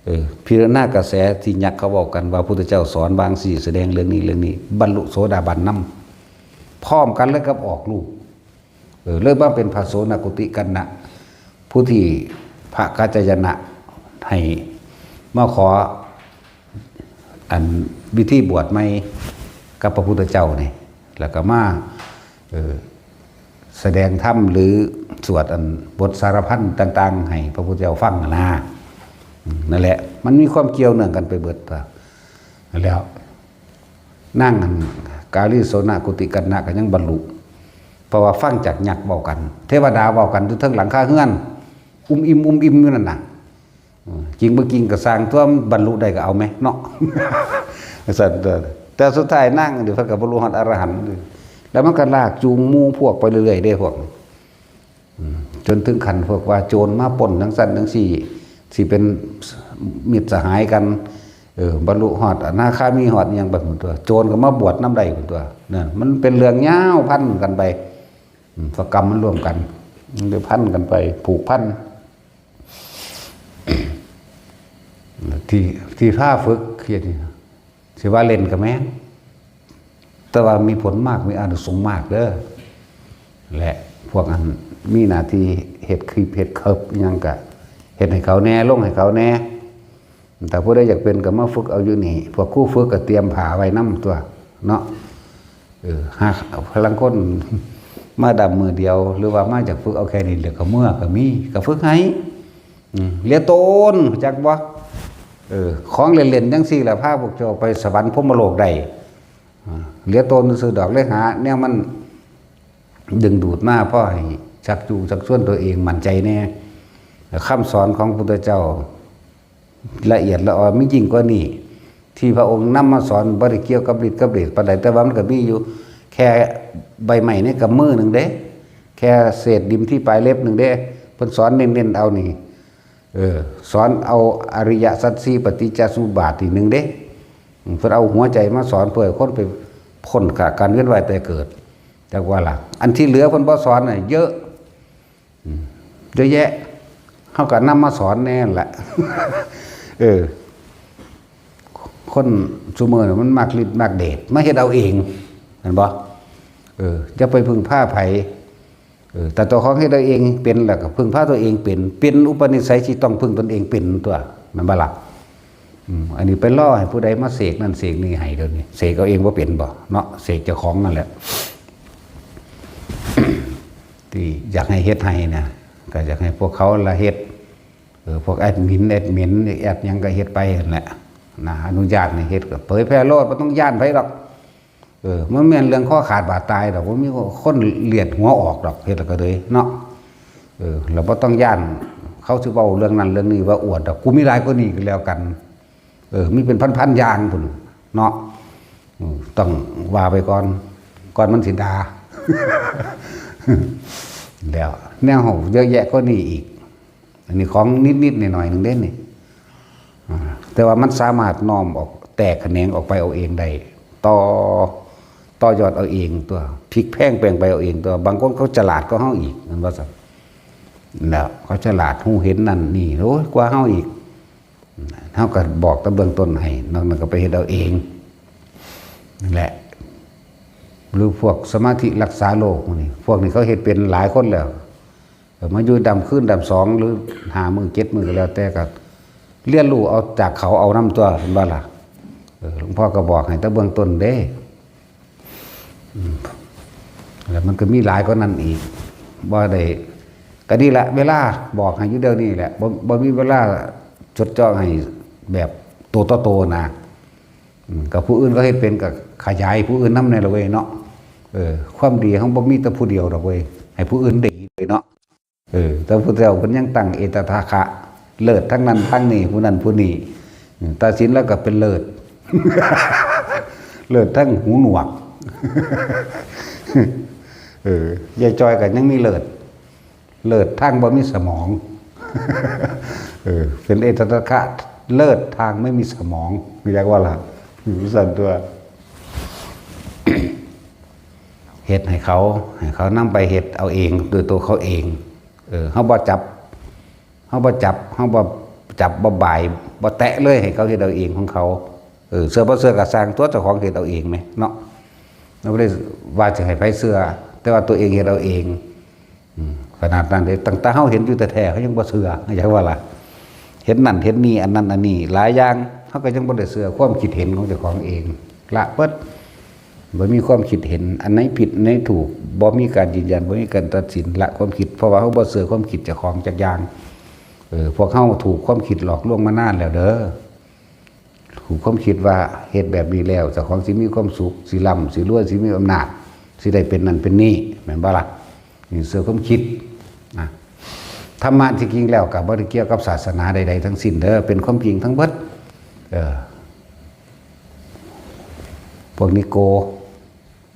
เออ พิจารณากระแสที่ยักษ์เขาเว้ากันว่าพุทธเจ้าสอนบางสี่ แสดงเรื่องนี้เรื่องนี้ บรรลุโสดาบันนำ พร้อมกันเลยกับออกลูก เออ เลยมาเป็นพระโสนกุติกัณณะ ผู้ที่พระกัจจายนะให้มาขอ อันวิธีบวชใหม่กับพระพุทธเจ้านี่ แล้วก็มา เออ แสดงธรรมหรือสวดอันบทสารพันต่างๆ ให้พระพุทธเจ้าฟังนะ นั่นแหละ มันมีความเกี่ยวเนื่องกันไปเบิดตัวแล้ว นั่งอันกาลีโสนกุติกัณณะก็ยังบรรลุ เพราะว่าฟังจากยักษ์เว้ากัน เทวดาเว้ากันอยู่เทิงหลังคาเฮือน อุ้มอิ่มอุ้มอิ่มอยู่นั่นน่ะ จริงบ่จริงก็ซ่างตัว มันบรรลุได้ก็เอาแหมเนาะ ซั่นตัว แต่สุดท้ายนั่งเดี๋ยวเพิ่นก็บรรลุฮอดอรหันต์ แล้วมันก็ลากจูงหมู่พวกไปเรื่อยๆเด้พวกนี้ จนถึงขั้นพวกว่าโจรมาปล้นจั่งซั่นจั่งซี้ สิเป็นมิตรสหายกัน เออ บรรลุฮอดอนาคามีฮอดอิหยังไปพุ้นตัว โจรก็มาบวชนำได้พุ้นตัว นั่น มันเป็นเรื่องยาวพันกันไป อืม เพราะกรรมมันร่วมกัน มันเลยพันกันไป ผูกพัน ที่ ที่พาฝึกเฮ็ดนี่ สิว่าเล่นก็แม่น แต่ว่ามีผลมาก มีอานิสงส์มากเด้อ และพวกอันมีหน้าที่เฮ็ดคลิป เฮ็ดเคิบอิหยังก็เฮ็ดให้เขาแหน่ ลงให้เขาแหน่ แต่ผู้ใดอยากเป็นก็มาฝึกเอาอยู่นี่ พวกครูฝึกก็เตรียมผ้าไว้นำตัวเนาะ เออ หา พลังคนมาดำมือเดียว หรือว่ามาจากฝึกเอาแค่นี้ แล้วก็เมือก็มี ก็ฝึกให้ อืม เหลือตน จักบ่ เออ ของเล่นๆจั่งซี้ล่ะ พาพวกเจ้าไปสวรรค์พรหมโลกได้ อ่า เหลือตนซื่อดอก เลยหาแนวมันดึงดูดมา พอให้ชักจูงชักชวนตัวเองมั่นใจแหน่ คำสอนของพระพุทธเจ้า ละเอียดละออ มียิ่งกว่านี้ ที่พระองค์นำมาสอนบ่ได้เกี่ยวกับฤทธิ์กับเดชปานใด แต่ว่ามันก็มีอยู่แค่ใบไม้ในกำมือหนึ่งเด้ แค่เศษดินที่ปลายเล็บหนึ่งเด้ เพิ่นสอนเน้นๆเอานี่ เออ สอนเอาอริยสัจสี่ ปฏิจจสมุปบาทนี่หนึ่งเด้ เพิ่นเอาหัวใจมาสอนเพื่อให้คนไปพ้นจากการเวียนว่ายตายเกิด จักว่าล่ะ อันที่เหลือเพิ่นบ่สอนน่ะเยอะ อืม เยอะแยะ เฮาก็นำมาสอนแหน่นั่นแหละ เออ คนซุมื้อนี่มันมักฤทธิ์มักเดช มาเฮ็ดเอาเอง เห็นบ่ เออ อย่าไปพึ่งพาไผ เออ แต่ตัวของเฮ็ดเอาเองเป็น แล้วก็พึ่งพาตัวเองเป็น เป็นอุปนิสัยที่ต้องพึ่งตนเองเป็นตัว แม่นบ่ล่ะ อืม อันนี้ไปรอให้ผู้ใดมาเสกนั่นเสกนี่ให้ เดี๋ยวนี้เสกเอาเองบ่เป็นบ่เนาะ เสกเจ้าของนั่นแหละ ที่อยากให้เฮ็ดให้นะ ก็อยากให้พวกเขาละเฮ็ด เออ พวกแอดมิน แอดมิน แอดหยังก็เฮ็ดไปนั่นแหละ นะ อนุญาตให้เฮ็ดก็เผยแพร่โลด บ่ต้องย้านไผดอก เออ มันแม่นเรื่องคอขาดบาดตายดอก บ่มีคนเลียดหัวออกดอก เฮ็ดแล้วก็เลยเนาะ เออ เราบ่ต้องย้าน เขาสิเว้าเรื่องนั้นเรื่องนี้ว่าอวดดอก กูมีหลายกว่านี้ก็แล้วกัน เออ มีเป็นพันๆอย่างพุ้นเนาะ อืม ต้องว่าไปก่อน ก่อนมันสิด่า แล้ว แนวเฮาเยอะแยะกว่านี้อีก อันนี้ของนิดๆหน่อยๆหนึ่งเด้นี่ อ่า แต่ว่ามันสามารถน้อมออก แตกแขนงออกไปเอาเองได้ ต่อ ต่อยอดเอาเองตัว พลิกแพลงแปลงไปเอาเองตัว บางคนเขาฉลาดกว่าเฮาอีก แม่นบ่ซั่น แล้วเขาฉลาด ฮู้เห็นนั่นนี่ โอ้ย กว่าเฮาอีก เฮาก็บอกแต่เบื้องต้นให้ นอกนั้นก็ไปเฮ็ดเอาเอง นั่นแหละ หรือพวกสมาธิรักษาโรคพวกนี้ พวกนี้เขาเฮ็ดเป็นหลายคนแล้ว เออ มาอยู่ดำคืนดำสอง หรือห้ามื้อเจ็ดมื้อก็แล้วแต่ ก็เรียนรู้เอาจากเขาเอานำตัว เห็นบ่ล่ะ เออ หลวงพ่อก็บอกให้แต่เบื้องต้นเด้ อืม แล้วมันก็มีหลายกว่านั้นอีก บ่ได้ ก็นี่แหละ เวลาบอกให้อยู่เดี๋ยวนี้แหละ บ่ บ่มีเวลาจดจ่อให้แบบโตต่อโตนะ อืม กับผู้อื่นเขาเฮ็ดเป็นก็ขยายผู้อื่นนำแหน่ละเว้ยเนาะ เออ ความดีของบ่มีแต่ผู้เดียวดอกเว้ย ให้ผู้อื่นได้ยินเลยเนาะ เออ แต่พุทธเจ้าเพิ่นยังตั้งเอตทัคคะ เลิศทั้งนั้นทั้งนี้ ผู้นั้นผู้นี้ อืม ตัดสินแล้วก็เป็นเลิศ เลิศทั้งหูหนวก เออ ยายจอยก็ยังมีเลิศ เลิศทั้งบ่มีสมอง เออ เป็นเอตทัคคะ เลิศทางไม่มีสมอง เรียกว่าล่ะ อยู่ซั่นตัว เฮ็ดให้เขา ให้เขานำไปเฮ็ดเอาเอง ด้วยตัวเขาเอง เออ เฮาบ่จับ เฮาบ่จับ เฮาบ่จับ บ่บ่าย บ่แตะเลย ให้เขาเฮ็ดเอาเองของเขา เออ เชื่อบ่เชื่อก็ซ่างตัว เจ้าของเฮ็ดเอาเองแหมเนาะ เราบ่ได้ว่าสิให้ไผเชื่อ แต่ว่าตัวเองเฮ็ดเอาเอง อืม ขนาดนั้นเด้ ตั้งแต่เฮาเห็นอยู่แท้ๆ เขายังบ่เชื่อ เข้าใจว่าล่ะ เห็นนั่นเห็นนี่ อันนั้นอันนี้ หลายอย่าง เขาก็ยังบ่ได้เชื่อความคิดเห็นของเจ้าของเอง ละเบิด บ่มีความคิดเห็น อันไหนผิดอันไหนถูก บ่มีการยืนยัน บ่มีการตัดสิน ละความคิด เพราะว่าเฮาบ่เชื่อความคิดเจ้าของจักอย่าง เออ พวกเฮาถูกความคิดหลอกลวงมานานแล้วเด้อ ถูกความคิดว่าเฮ็ดแบบนี้แล้ว เจ้าของสิมีความสุข สิร่ำ สิรวย สิมีอำนาจ สิได้เป็นนั่นเป็นนี่ แม่นบ่ล่ะ? นี่เชื่อความคิดนะ ธรรมะที่จริงแล้วก็บ่ได้เกี่ยวกับศาสนาใดๆทั้งสิ้นเด้อ เป็นความจริงทั้งเบิด เออ พวกนิโกร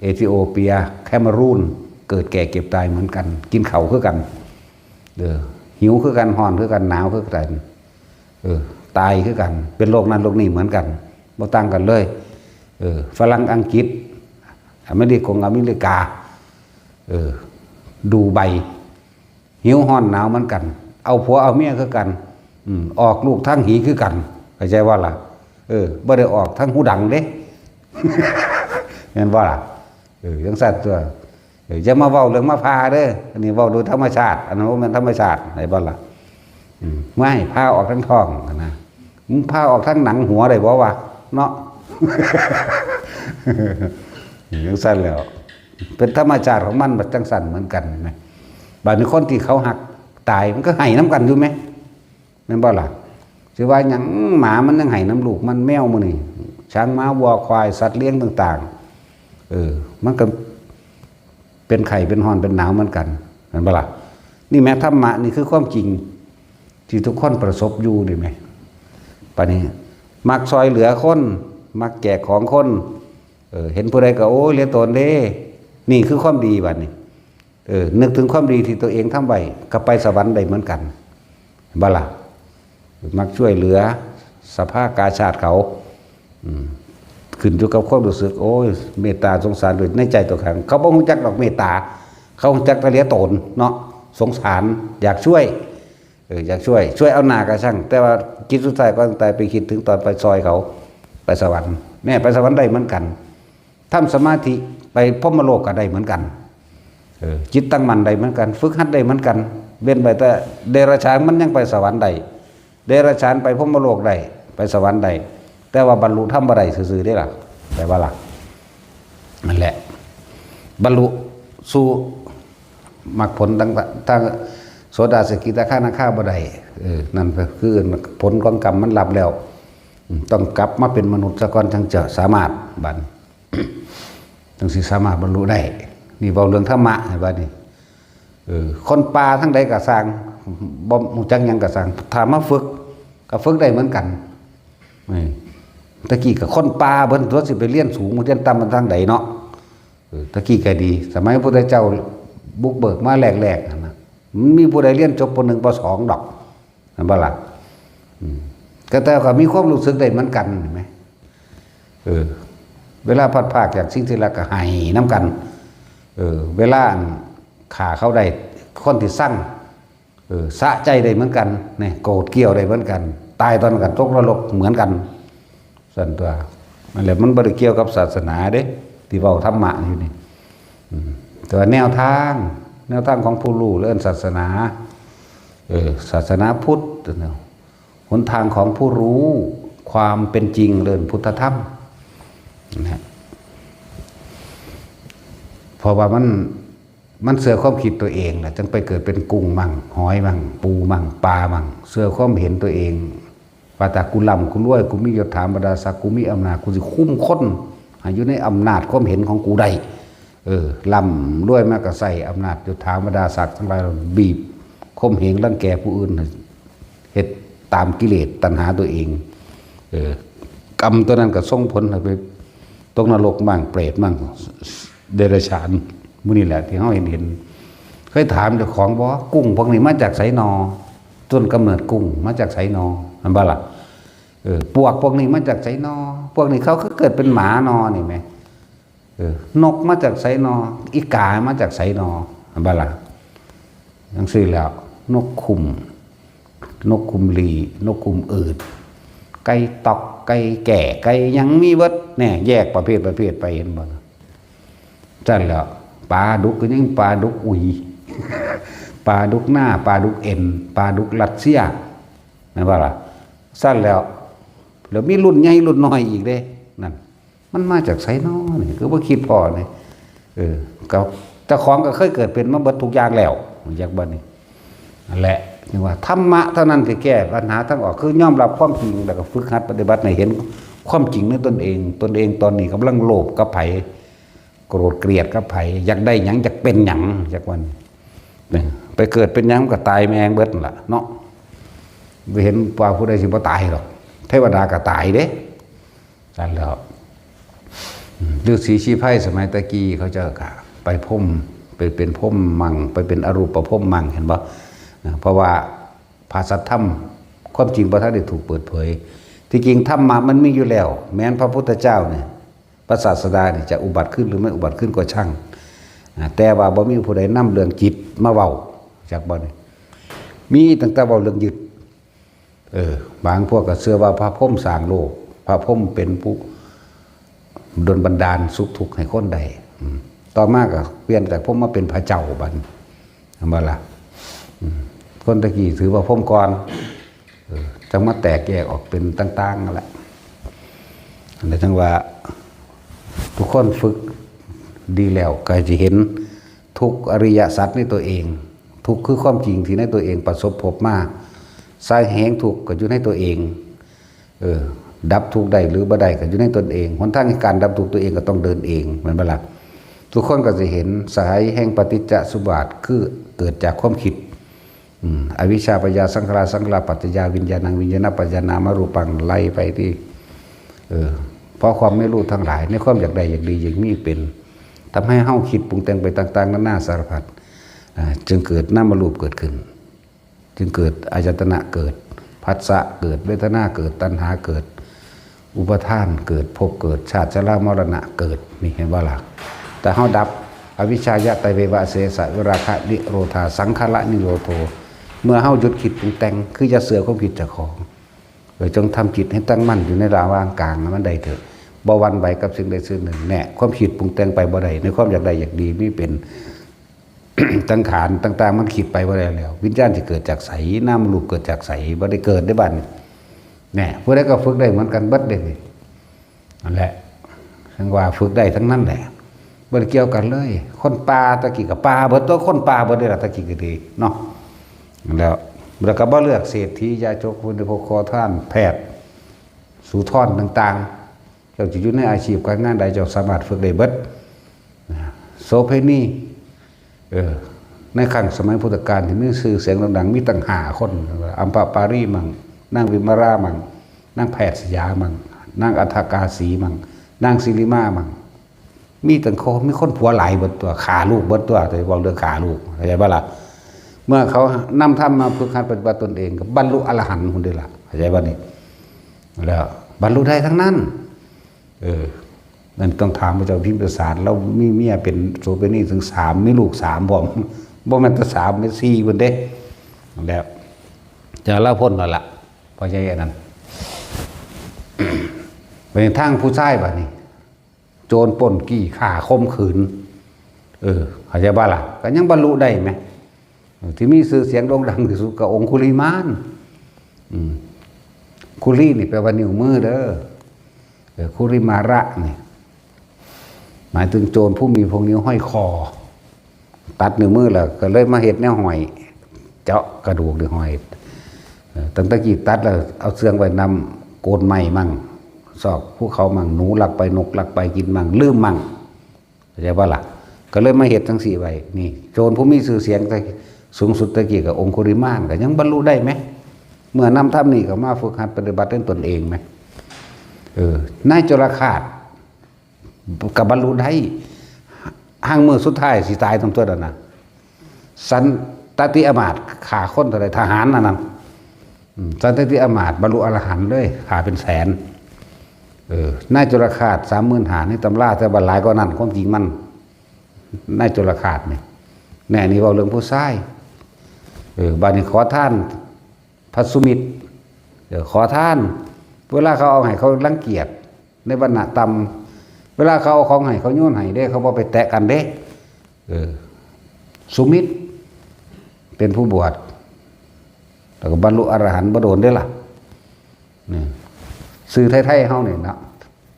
เอธิโอเปีย แคเมรูน เกิดแก่เจ็บตายเหมือนกัน กินข้าวคือกัน เออ หิวคือกัน ร้อนคือกัน หนาวคือกัน เออ ตายคือกัน เป็นโรคนั้นโรคนี้เหมือนกัน บ่ต่างกันเลย เออ ฝรั่ง อังกฤษ อเมริกงอเมริกา เออ ดูไบ หิวร้อนหนาวเหมือนกัน เอาผัวเอาเมียคือกัน อืม ออกลูกทางหีคือกัน เข้าใจบ่ล่ะ? เออ บ่ได้ออกทางหูดังเด้ แม่นบ่ล่ะ? เออ จั่งซั้นตั๊ว เออ อย่ามาเว้าเรื่องมาผ่าเด้อ อันนี้เว้าโดยธรรมชาติ อันนั้นบ่แม่นธรรมชาติ เข้าใจบ่ล่ะ? อืม ไม่ ผ่าออกทางท้องนะ มึงผ่าออกทางหนังหัวได้บ่วะ เนาะ จั่งซั้นแล้ว เป็นธรรมชาติของมัน มันจั่งซั้นเหมือนกันนะ บาดนี้คนที่เขาฮักตายมันก็ไห้นำกันอยู่แหม แม่นบ่ล่ะ? สิว่าหยัง หมามันยังไห้นำลูกมัน แมวมื้อนี้ ช้าง ม้า วัว ควาย สัตว์เลี้ยงต่างๆ เออ มันก็เป็นไข้เป็นร้อนเป็นหนาวเหมือนกัน แม่นบ่ล่ะ? นี่แหม ธรรมะนี่คือความจริง ที่ทุกคนประสบอยู่นี่แหม บาดนี้ มักซ่อยเหลือคน มักแจกของคน เออ เห็นผู้ใดก็ โอ้ย เหลือตนเด้ นี่คือความดีบาดนี้ เออ นึกถึงความดีที่ตัวเองทำไว้ ก็ไปสวรรค์ได้เหมือนกัน บ่ล่ะ? มักช่วยเหลือสภากาชาดเขา อืม ขึ้นอยู่กับความรู้สึก โอ้ย เมตตาสงสารด้วยในใจตัวเอง เขาบ่รู้จักดอกเมตตา เขารู้จักแต่เหลือตนเนาะ สงสาร อยากช่วย เออ อยากช่วย ช่วยเอาหน้าก็ช่าง แต่ว่าจิตสุดท้ายก่อนตายไปคิดถึงตอนไปซ่อยเขา ไปสวรรค์ แม่ ไปสวรรค์ได้เหมือนกัน ทำสมาธิไปพรหมโลกก็ได้เหมือนกัน เออ จิตตั้งมั่นได้เหมือนกัน ฝึกหัดได้เหมือนกัน เว้นไปแต่เดรัจฉานมันยังไปสวรรค์ได้ เดรัจฉานไปพรหมโลกได้ ไปสวรรค์ได้ แต่ว่าบรรลุธรรมบ่ได้ซื่อๆเด้ล่ะ แปลว่าล่ะ นั่นแหละ บรรลุสู่มรรคผลทั้ง ทั้งโสดา สกิทาคานาคาบ่ได้ เออ นั่นก็คือผลของกรรมมันรับแล้ว อืม ต้องกลับมาเป็นมนุษย์ซะก่อน จั่งจะสามารถ บัด จั่งสิสามารถบรรลุได้ นี่เว้าเรื่องธรรมะ เห็นบ่นี่ เออ คนป่าทางใดก็ซ่าง บ่รู้จักหยังก็ซ่าง ถ้ามาฝึก ก็ฝึกได้เหมือนกัน นี่ ตะกี้ก็คนป่าเพิ่นตั๊ว สิไปเรียนสูง เรียนต่ำมันทางใดเนาะ เออ ตะกี้ก็ดี สมัยพระพุทธเจ้าบุกเบิกมาแรกๆนั่นน่ะ มันมีผู้ใดเรียนจบ ป.หนึ่ง ป.สอง ดอก แม่นบ่ล่ะ? อืม ก็แต่ก็มีความรู้สึกได้เหมือนกัน เห็นไหม? เออ เวลาพลัดพรากจากสิ่งที่รักก็ไห้นำกัน เออ เวลาอันฆ่าเขาได้ คนที่ซัง เออ สะใจได้เหมือนกัน นี่ โกรธเกรี้ยวได้เหมือนกัน ตายตอนนั้นก็ตกนรกเหมือนกัน ซั่นตั๊ว นั่นแหละ มันบ่ได้เกี่ยวกับศาสนาเด้ ที่เว้าธรรมะอยู่นี่ อืม แต่ว่าแนวทาง แนวทางของผู้รู้ เอิ้นศาสนา เออ ศาสนาพุทธเนาะ หนทางของผู้รู้ ความเป็นจริง เอิ้นพุทธธรรมนะ เพราะว่ามัน มันเชื่อความคิดตัวเองน่ะ จั่งไปเกิดเป็นกุ้งมั่ง หอยมั่ง ปูมั่ง ปลามั่ง เชื่อความเห็นตัวเอง ว่าถ้ากูร่ำกูรวย กูมียศถาบรรดาศักดิ์ กูมีอำนาจ กูสิคุมคนให้อยู่ในอำนาจความเห็นของกูได้ เออ ร่ำรวยมาก็ใช้อำนาจยศถาบรรดาศักดิ์ทั้งหลายบีบข่มเหงรังแกผู้อื่น เฮ็ดตามกิเลสตัณหาตัวเอง เออ กรรมตัวนั้นก็ส่งผลให้ไปตกนรกมั่ง เปรตมั่ง เดรัจฉาน หมู่นี้แหละที่เฮาเห็นเห็น เคยถามเจ้าของบ่ กุ้งพวกนี้มาจากไสนอ ต้นกำเนิดกุ้งมาจากไสนอ แม่นบ่ล่ะ? เออ ปวกพวกนี้มาจากไสนอ พวกนี้เขาคือเกิดเป็นหมานอ นี่แหม เออ นกมาจากไสนอ อีกามาจากไสนอ แม่นบ่ล่ะ? จั่งซี้แหล้ว นกคุ้ม นกคุ้มหลี้ นกคุ้มอืด ไก่ต๊อก ไก่แจ้ ไก่หยังมีเบิด แน่ แยกประเภทประเภทไป เห็นบ่ล่ะ? ซั่นแหล้ว ปลาดุกก็ยังปลาดุกอุ๋ย ปลาดุกนา ปลาดุกเอ็น ปลาดุกรัสเซีย แม่นบ่ล่ะ? ซั่นแหล้ว แล้วมีรุ่นใหญ่รุ่นน้อยอีกเด้ นั่น มันมาจากไสน้อนี่ คือบ่คิดพ้อนี่ เออ ก็เจ้าของก็เคยเกิดเป็นมาเบิดทุกอย่างแล้ว จักบัดนี้ นั่นแหละ นี่ว่าธรรมะเท่านั้นที่แก้ปัญหาทางออก คือยอมรับความจริง แล้วก็ฝึกหัดปฏิบัติให้เห็นความจริงในตนเอง ตนเองตอนนี้กำลังโลภกับไผ โกรธเกลียดกับไผ อยากได้หยัง อยากเป็นหยัง จักวัน เนี่ย ไปเกิดเป็นหยังก็ตายแม่งเบิดนั่นล่ะเนาะ บ่เห็นว่าผู้ใดสิบ่ตายหรอก เทวดาก็ตายเด้ นั่นแหล้ว ฤๅษีชีไพรสมัยตะกี้เขาเจ้าก็ไปพรหม ไปเป็นพรหมมัง ไปเป็นอรูปพรหมมัง เห็นบ่ เพราะว่าพระสัทธรรม ความจริงบ่ทันได้ถูกเปิดเผย ที่จริงธรรมะมันมีอยู่แล้ว แม้นพระพุทธเจ้าเนี่ย พระศาสดาเนี่ยจะอุบัติขึ้นหรือไม่อุบัติขึ้นก็ช่าง อ่า แต่ว่าบ่มีผู้ใดนำเรื่องจิตมาเว้า จักบ่นี่ มีตั้งแต่เว้าเรื่องยึด เออ บางพวกก็เชื่อว่าพระพรหมสร้างโลก พระพรหมเป็นผู้ดลบันดาลสุขทุกข์ให้คนได้ อืม ต่อมาก็เปลี่ยนจากพรหมมาเป็นพระเจ้าบัดนี้ เห็นบ่ล่ะ อืม คนตะกี้ถือว่าพรหมก่อน เออ จังมาแตกแยกออกเป็นต่างๆนั่นแหละ อันนี้จังว่า ทุกคนฝึกดีแล้วก็จะเห็นทุกข์อริยสัจในตัวเอง ทุกข์คือความจริงที่ในตัวเองประสบพบมา สาเหตุแห่งทุกข์ก็อยู่ในตัวเอง เออ ดับทุกข์ได้หรือบ่ได้ก็อยู่ในตนเอง หนทางแห่งการดับทุกข์ตัวเองก็ต้องเดินเอง แม่นบ่ล่ะ ทุกคนก็จะเห็นสาเหตุแห่งปฏิจจสมุปบาทคือเกิดจากความคิด อืม อวิชชาปัจจยาสังขารา สังขาราปัจจยาวิญญาณัง วิญญาณปัจจยานามรูปัง ไล่ไปที่ เออ เพราะความไม่รู้ทั้งหลาย ในความอยากได้อยากดีอยากมีเป็น ทำให้เฮาคิดปรุงแต่งไปต่างๆนานาสารพัด อ่า จึงเกิดนามรูปเกิดขึ้น จึงเกิดอายตนะเกิด ผัสสะเกิด เวทนาเกิด ตัณหาเกิด อุปาทานเกิด ภพเกิด ชาติชรามรณะเกิด นี่เห็นบ่ล่ะ แต่เฮาดับ อวิชชายะตะเววะเสสะวิราคะนิโรธา สังขารนิโรโธ เมื่อเฮาหยุดคิดปรุงแต่ง คืออย่าเชื่อความคิดเจ้าของ เออ จงทำจิตให้ตั้งมั่นอยู่ในระหว่างกลางให้มันได้เถอะ บ่หวั่นไหวกับสิ่งใดสิ่งหนึ่ง แน่ ความคิดปรุงแต่งไปบ่ได้ ในความอยากได้อยากดีมีเป็น สังขารต่างๆมันคิดไปบ่ได้แล้ว วิญญาณสิเกิดจากไส นามรูปเกิดจากไส บ่ได้เกิดได้บัดนี้ แน่ ผู้ใดก็ฝึกได้เหมือนกันเบิดเด้นี่ นั่นแหละ จังว่าฝึกได้ทั้งนั้นแหละ บ่ได้เกี่ยวกันเลย คนป่าตะกี้ก็ป่าเบิดตัว คนป่าเบิดเด้ล่ะตะกี้ก็ดีเนาะ แล้ว แล้วก็บ่เลือกเศรษฐี ยาจก ผู้บริโภค ขอทาน แพทย์ สูทรต่างๆ เจ้าจะอยู่ในอาชีพการงานใด เจ้าสามารถฝึกได้เบิด นะ โสเภณี เออ ในครั้งสมัยพุทธกาลที่มีชื่อเสียงโด่งดัง มีตั้งห้าคน อัมพปารีมัง นางวิมลามัง นางแพทย์สยามัง นางอัฏฐกาสีมัง นางสิริมามัง มีตั้งคน มีคนผัวหลายเบิดตัว ฆ่าลูกเบิดตัว แต่เว้าเรื่องฆ่าลูก เข้าใจบ่ล่ะ เมื่อเขานำธรรมมาฝึกหัดปฏิบัติตนเอง ก็บรรลุอรหันต์พุ้นเด้ล่ะ เข้าใจบ่นี่ แล้วบรรลุได้ทั้งนั้น เออ นั่นต้องถามพระเจ้าพิมพิสาร แล้วมีเมียเป็นโสเภณีถึงสาม มีลูกสามพร้อม บ่แม่นแต่สาม แม่นสี่พุ้นเด้ แล้ว จะเล่าพ้นแล้วล่ะ เพราะใช่อันนั้น เป็นทางผู้ชายบัดนี้ โจรปล้นจี้ฆ่าข่มขืน เออ เข้าใจบ่ล่ะ ก็ยังบรรลุได้ไหม เออ ที่มีชื่อเสียงโด่งดังที่สุดก็องคุลิมาน อืม คุลินี่แปลว่านิ้วมือเด้อ เออ คุลิมาระนี่ หมายถึงโจรผู้มีพวงนิ้วห้อยคอ ตัดนิ้วมือแล้วก็เลยมาเฮ็ดแนวห้อย เจาะกระดูกนี่ห้อย เออ ตั้งแต่กี้ตัดแล้วเอาเสื่องไว้นำโคนไม้มั่ง ซอกภูเขามั่ง หนูลักไป นกลักไปกินมั่ง ลืมมั่ง เข้าใจบ่ล่ะ ก็เลยมาเฮ็ดจั่งซี้ไว้ นี่ โจรผู้มีชื่อเสียงแต่สูงสุดตะกี้ก็องคุลิมาน ก็ยังบรรลุได้ไหม เมื่อนำธรรมนี่ก็มาฝึกหัดปฏิบัติด้วยตนเองไหม เออ นายจุลฆาต ก็บรรลุได้ หางมื้อสุดท้ายสิตายต้องตัวนั้นน่ะ สันตติอมาตย์ฆ่าคนเท่าใด ทหารนั่นน่ะ อืม สันตติอมาตย์บรรลุอรหันต์เลย ฆ่าเป็นแสน เออ นายจุลฆาต สามหมื่นห้า ในตำรา แต่ว่าหลายกว่านั้น ความจริงมัน นายจุลฆาตนี่ แน่ นี่เว้าเรื่องผู้ชาย เออ บัดนี้ขอทาน พระสุมิตร เออ ขอทาน เวลาเขาเอาให้เขารังเกียจ ในวรรณะต่ำ เวลาเขาเอาของให้เขาโยนให้เด้ เขาบ่ไปแตะกันเด้ เออ สุมิตร เป็นผู้บวช แล้วก็บรรลุอรหันต์บ่โดนเด้ล่ะ นี่ ชื่อไทยๆเฮานี่เนาะ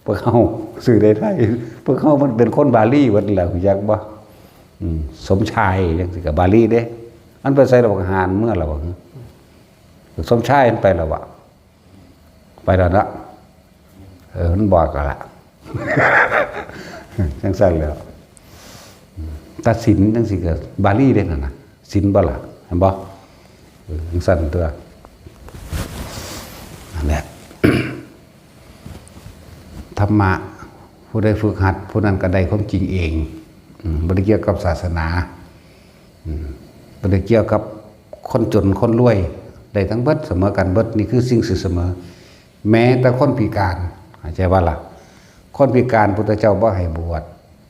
พวกเฮาซื้อได้ไทย พวกเฮามันเป็นคนบาลีเบิดแล้ว รู้จักบ่? อืม สมชายจังซี่ก็บาลีเด้ มันไปใส่ระหว่างหานเมือระหว่าง สมชายมันไปแล้ววะ ไปแล้วนะ เออ มันบอกกันละ จังซั่นแล้ว ตัดสินจังซี่ก็บาลีเด้นั่นน่ะ สินบ่ล่ะ เห็นบ่? เออ จังซั่นตัว นั่นแหละ ธรรมะ ผู้ใดฝึกหัด ผู้นั้นก็ได้ความจริงเอง อืม บ่ได้เกี่ยวกับศาสนา อืม บ่ได้เกี่ยวกับคนจนคนรวย ได้ทั้งเบิด เสมอกันเบิด นี่คือสิ่งสิเสมอ แม้แต่คนพิการ เข้าใจบ่ล่ะ? คนพิการพุทธเจ้าบ่ให้บวช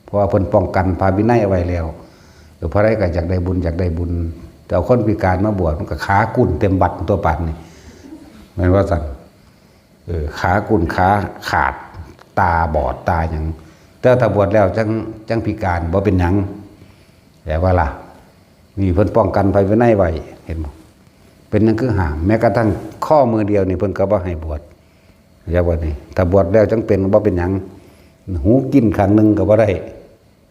เพราะว่าเพิ่นป้องกันพระวินัยเอาไว้แล้ว เออ ผู้ใดก็อยากได้บุญ อยากได้บุญ แต่เอาคนพิการมาบวช มันก็ขากุ่นเต็มวัดตัวปานนี่ แม่นว่าซั่น? เออ ขากุ่น ขาขาด ตาบอด ตาหยัง แต่ถ้าบวชแล้วจั่ง จั่งพิการ บ่เป็นหยัง แต่ว่าล่ะ นี่เพิ่นป้องกันพระวินัยไว้ เห็นบ่? เป็นหยังคือห้าม แม้กระทั่งข้อมือเดียวนี่เพิ่นก็บ่ให้บวช อย่าว่านี่ ถ้าบวชแล้วจั่งเป็น บ่เป็นหยัง หูกินข้างหนึ่งก็บ่ได้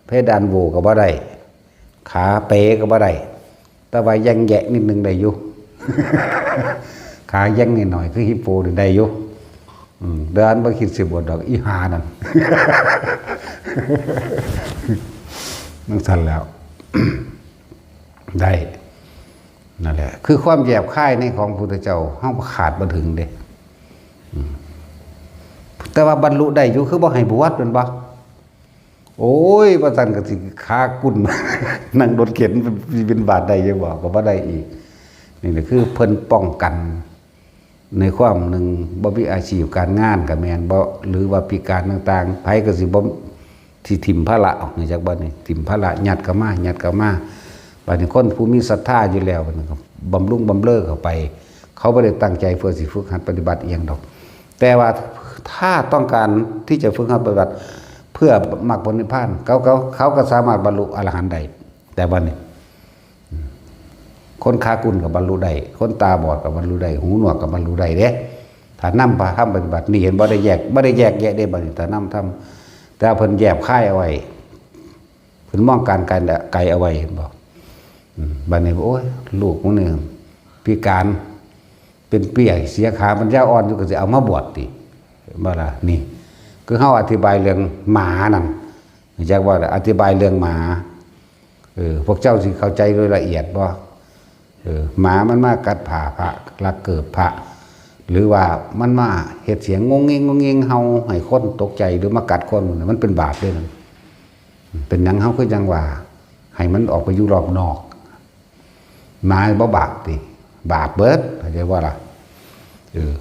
เพดานโหว่ก็บ่ได้ ขาเป๋ก็บ่ได้ แต่ว่าแย่งแยะนิดนึงได้อยู่ ขาแย่งนิดหน่อยคือฮิปโปนี่ได้อยู่ อืม เดินบ่คิดสิบวชดอก อีหานั่น จั่งซั่นแล้ว ได้ นั่นแหละ คือความแยบคายในของพุทธเจ้า เฮาขาดบ่ถึงเด้ อืม แต่ว่าบรรลุได้อยู่ คือบ่ให้บวชแม่นบ่? โอ้ย ว่าซั่นก็สิขากุ่น นั่งรถเข็นไปบิณฑบาตได้อยู่บ่? ก็บ่ได้อีก นี่แหละคือเพิ่นป้องกัน ในความหนึ่ง บ่มีอาชีพการงานก็แม่น บ่ หรือว่าพิการต่างๆ ไผก็สิบ่ สิถิ่มภาระออก รู้จักบ่นี่ ถิ่มภาระ ยัดเข้ามา ยัดเข้ามา บัดนี้คนผู้มีศรัทธาอยู่แล้ว บัดนี้ก็บำรุงบำเรอเข้าไป เขาบ่ได้ตั้งใจเพื่อสิฝึกหัดปฏิบัติอีหยังดอก แต่ว่าถ้าต้องการที่จะฝึกหัดปฏิบัติ เพื่อมรรคผลนิพพาน เขา เขา เขาก็สามารถบรรลุอรหันต์ได้ แต่บัดนี้ คนขากุ่นก็บรรลุได้ คนตาบอดก็บรรลุได้ หูหนวกก็บรรลุได้เด้ ถ้านำพาทำปฏิบัติ นี่เห็นบ่ ได้แยก บ่ได้แยกแยะเด้ บัดนี้ ถ้านำทำ แต่เพิ่นแยบคายเอาไว้ เพิ่นมองการไกล ไกลเอาไว้ เห็นบ่? อืม บัดนี้ โอ้ย ลูกมึงนี่พิการ เป็นเปลี้ย เสียขาปัญญาอ่อนอยู่ ก็สิเอามาบวชติ เห็นบ่ล่ะ? นี่ คือเฮาอธิบายเรื่องหมานั่น รู้จักบ่ล่ะ? อธิบายเรื่องหมา เออ พวกเจ้าสิเข้าใจโดยละเอียดบ่? เออ หมามันมากัดผ้าพระ ลักเกิบพระ หรือว่ามันมาเฮ็ดเสียงงงงิงงงงิง เห่าให้คนตกใจ หรือมากัดคน มันเป็นบาปเด้นั่น เป็นหยังเฮาคือจั่งว่า ให้มันออกไปอยู่รอบนอก หมาบ่บาปติ บาปเบิด เข้าใจบ่ล่ะ? เออ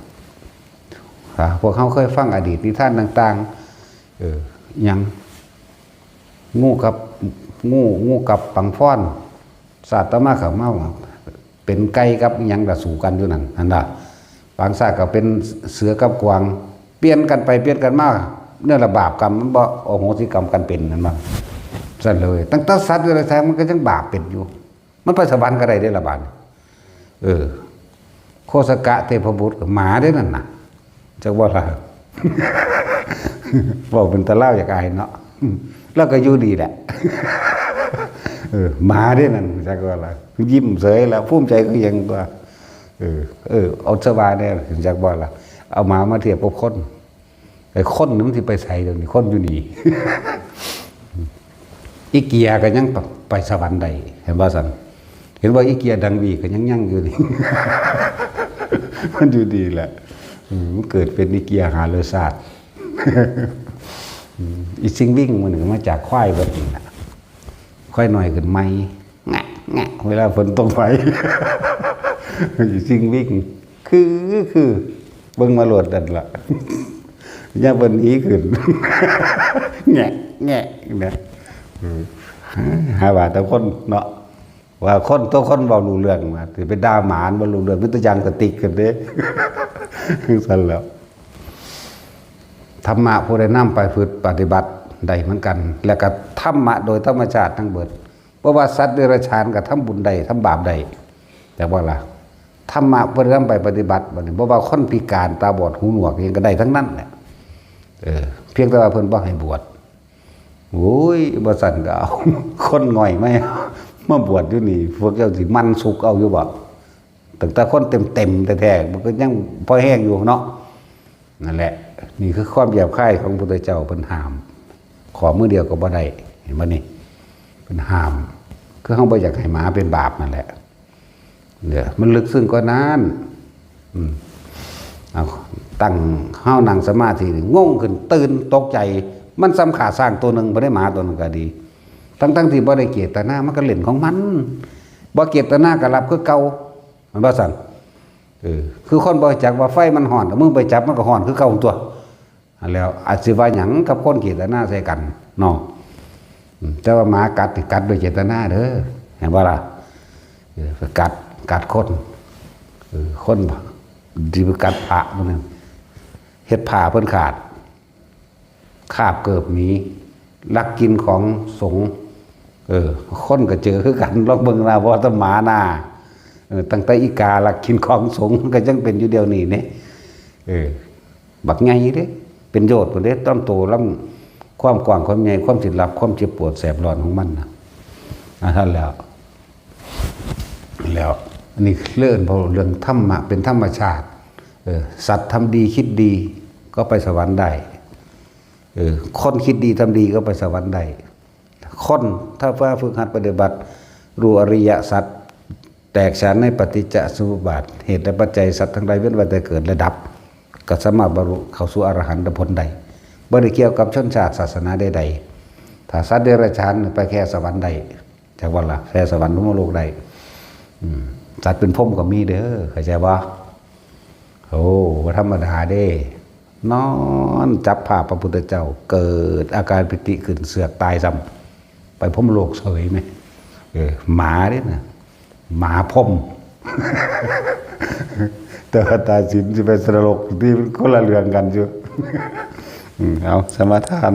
อ่า พวกเฮาเคยฟังอดีตนิทานต่างๆ เออ หยัง งูกับ งู งูกับปังฟ้อน ชาติต่อมาก็มาเป็นไก่กับอิหยังก็สู้กันอยู่นั่น หั้นล่ะ บางชาติก็เป็นเสือกับกวาง เปลี่ยนกันไปเปลี่ยนกันมา เนี่ยละบาปกรรมมันบ่อโหสิกรรมกันเป็นนั่นบ่ ซั่นเลย ตั้งแต่สัตว์เดรัจฉานมันก็ยังบาปเป็นอยู่ มันไปสวรรค์ก็ได้เด้ละบาดนี้ เออ โคสกะเทพบุตรก็หมาเด้นั่นน่ะ จักว่าล่ะ เว้าเป็นตาลาวอยากอายเนาะ แล้วก็อยู่ดีแหละ เออ หมาเด้นั่น จักว่าล่ะ ยิ้มเฉยแล้ว ภูมิใจคือหยังตัว เออ เออ เอาสบายแน่ จักว่าล่ะ เอาหมามาเทียบกับคน ไอ้คนนี่มันสิไปไสเดี๋ยวนี้ คนอยู่นี่ อีเกียก็ยังไปสวรรค์ได้ เห็นบ่ซั่น เห็นว่าอีเกียดังวีก็ยังยังอยู่นี่ มันอยู่ดีแหละ อืม มันเกิดเป็นอีเกียหารสชาติ อืม อีซิงวิ่งมันก็มาจากควายเบิดนี่ล่ะ ควายน้อยขึ้นใหม่ แงะ แงะ เวลาฝนตกไป อีซิงวิ่ง คือ คือ เบิ่งมาโลดนั่นล่ะ ยามเพิ่นหนีขึ้น แงะ แงะ นะ อืม หาว่าแต่คนเนาะ ว่าคน ตัวคนเว้ารู้เรื่อง ว่าสิไปด่าหมามันบ่รู้เรื่อง มีแต่ยางกระติกกันเด้ ซั่นแหล้ว ธรรมะผู้ใดนำไปฝึกปฏิบัติได้เหมือนกัน และก็ธรรมะโดยธรรมชาติทั้งเบิด เพราะว่าสัตว์เดรัจฉานก็ทำบุญได้ ทำบาปได้ แต่ว่าล่ะ ธรรมะผู้ใดนำไปปฏิบัติ บัดนี้ บ่ว่าคนพิการ ตาบอด หูหนวก อิหยังก็ได้ทั้งนั้นแหละ เออ เพียงแต่ว่าเพิ่นบ่ให้บวช โอ้ย บ่ซั่นก็เอา คนง่อยมา มาบวชอยู่นี่ พวกเจ้าสิมันสุกเอาอยู่บ่ ตั้งแต่คนเต็มๆแท้ๆ มันก็ยังพอแฮงอยู่เนาะ นั่นแหละ นี่คือความหยาบคายของพระพุทธเจ้า เพิ่นห้าม ขอมือเดียวก็บ่ได้ เห็นบ่นี่ เพิ่นห้าม คือเฮาบ่อยากให้หมาเป็นบาปนั่นแหละ เนี่ย มันลึกซึ้งกว่านั้น อืม เอา ตั้ง เฮานั่งสมาธินี่ งงขึ้น ตื่น ตกใจ มันส่ำฆ่าช้างตัวหนึ่ง บ่ได้หมาตัวหนึ่งก็ดี ทั้งๆที่บ่ได้เจตนา มันก็เล่นของมัน บ่เจตนาก็หลับคือเก่า มันว่าซั่น เออ คือคนบ่จักว่าไฟมันฮ้อน มึงไปจับมันก็ฮ้อนคือเก่าตัว อันแล้วอาจสิว่าหยังกับคนเจตนาใส่กันเนาะ อืม แต่ว่าหมากัดนี่กัดด้วยเจตนาเด้อ เห็นบ่ล่ะ เออ ไปกัด กัดคน เออ คน สิไปกัดพระมันนั่น เฮ็ดผ้าเพิ่นขาด คาบเกิบหนี ลักกินของสงฆ์ เออ คนก็เจอคือกัน ลองเบิ่งนะ บ่แต่หมานา เออ ตั้งแต่อีกาลักกินของสงฆ์ มันก็ยังเป็นอยู่เดี๋ยวนี้เนี่ย เออ บักใหญ่เด้ เป็นโยชน์พุ้นเด้ ต้นโตลำ ความกว้างความใหญ่ ความสิรับ ความเจ็บปวดแสบร้อนของมันนะ อ่ะ ท่านแล้ว แล้ว อันนี้เรื่อง เรื่องธรรมะ เป็นธรรมชาติ เออ สัตว์ทำดีคิดดี ก็ไปสวรรค์ได้ เออ คนคิดดีทำดีก็ไปสวรรค์ได้ คน ถ้าว่าฝึกหัดปฏิบัติ รู้อริยสัจ แตกฉานในปฏิจจสมุปบาท เหตุและปัจจัย สัตว์ทั้งหลายเวียนว่ายแต่เกิดและดับ ก็สามารถบรรลุเข้าสู่อรหันตผลได้ บ่ได้เกี่ยวกับชนชาติศาสนาใดๆ ถ้าสัตว์เดรัจฉานไปแค่สวรรค์ได้ จักว่าล่ะ แค่สวรรค์พรหมโลกได้ อืม สัตว์เป็นพรหมก็มีเด้อ เข้าใจบ่ โอ้ บ่ธรรมดาเด้ นอนจับผ้าพระพุทธเจ้า เกิดอาการปีติขึ้น เสือกตายซ้ำ ไปพรหมโลกเสยไหม เออ หมาเด้นะ หมาพรหม แต่ว่าตายศีลสิไปนรก ที่มันคนละเรื่องกันอยู่ อืม เอา สมาทาน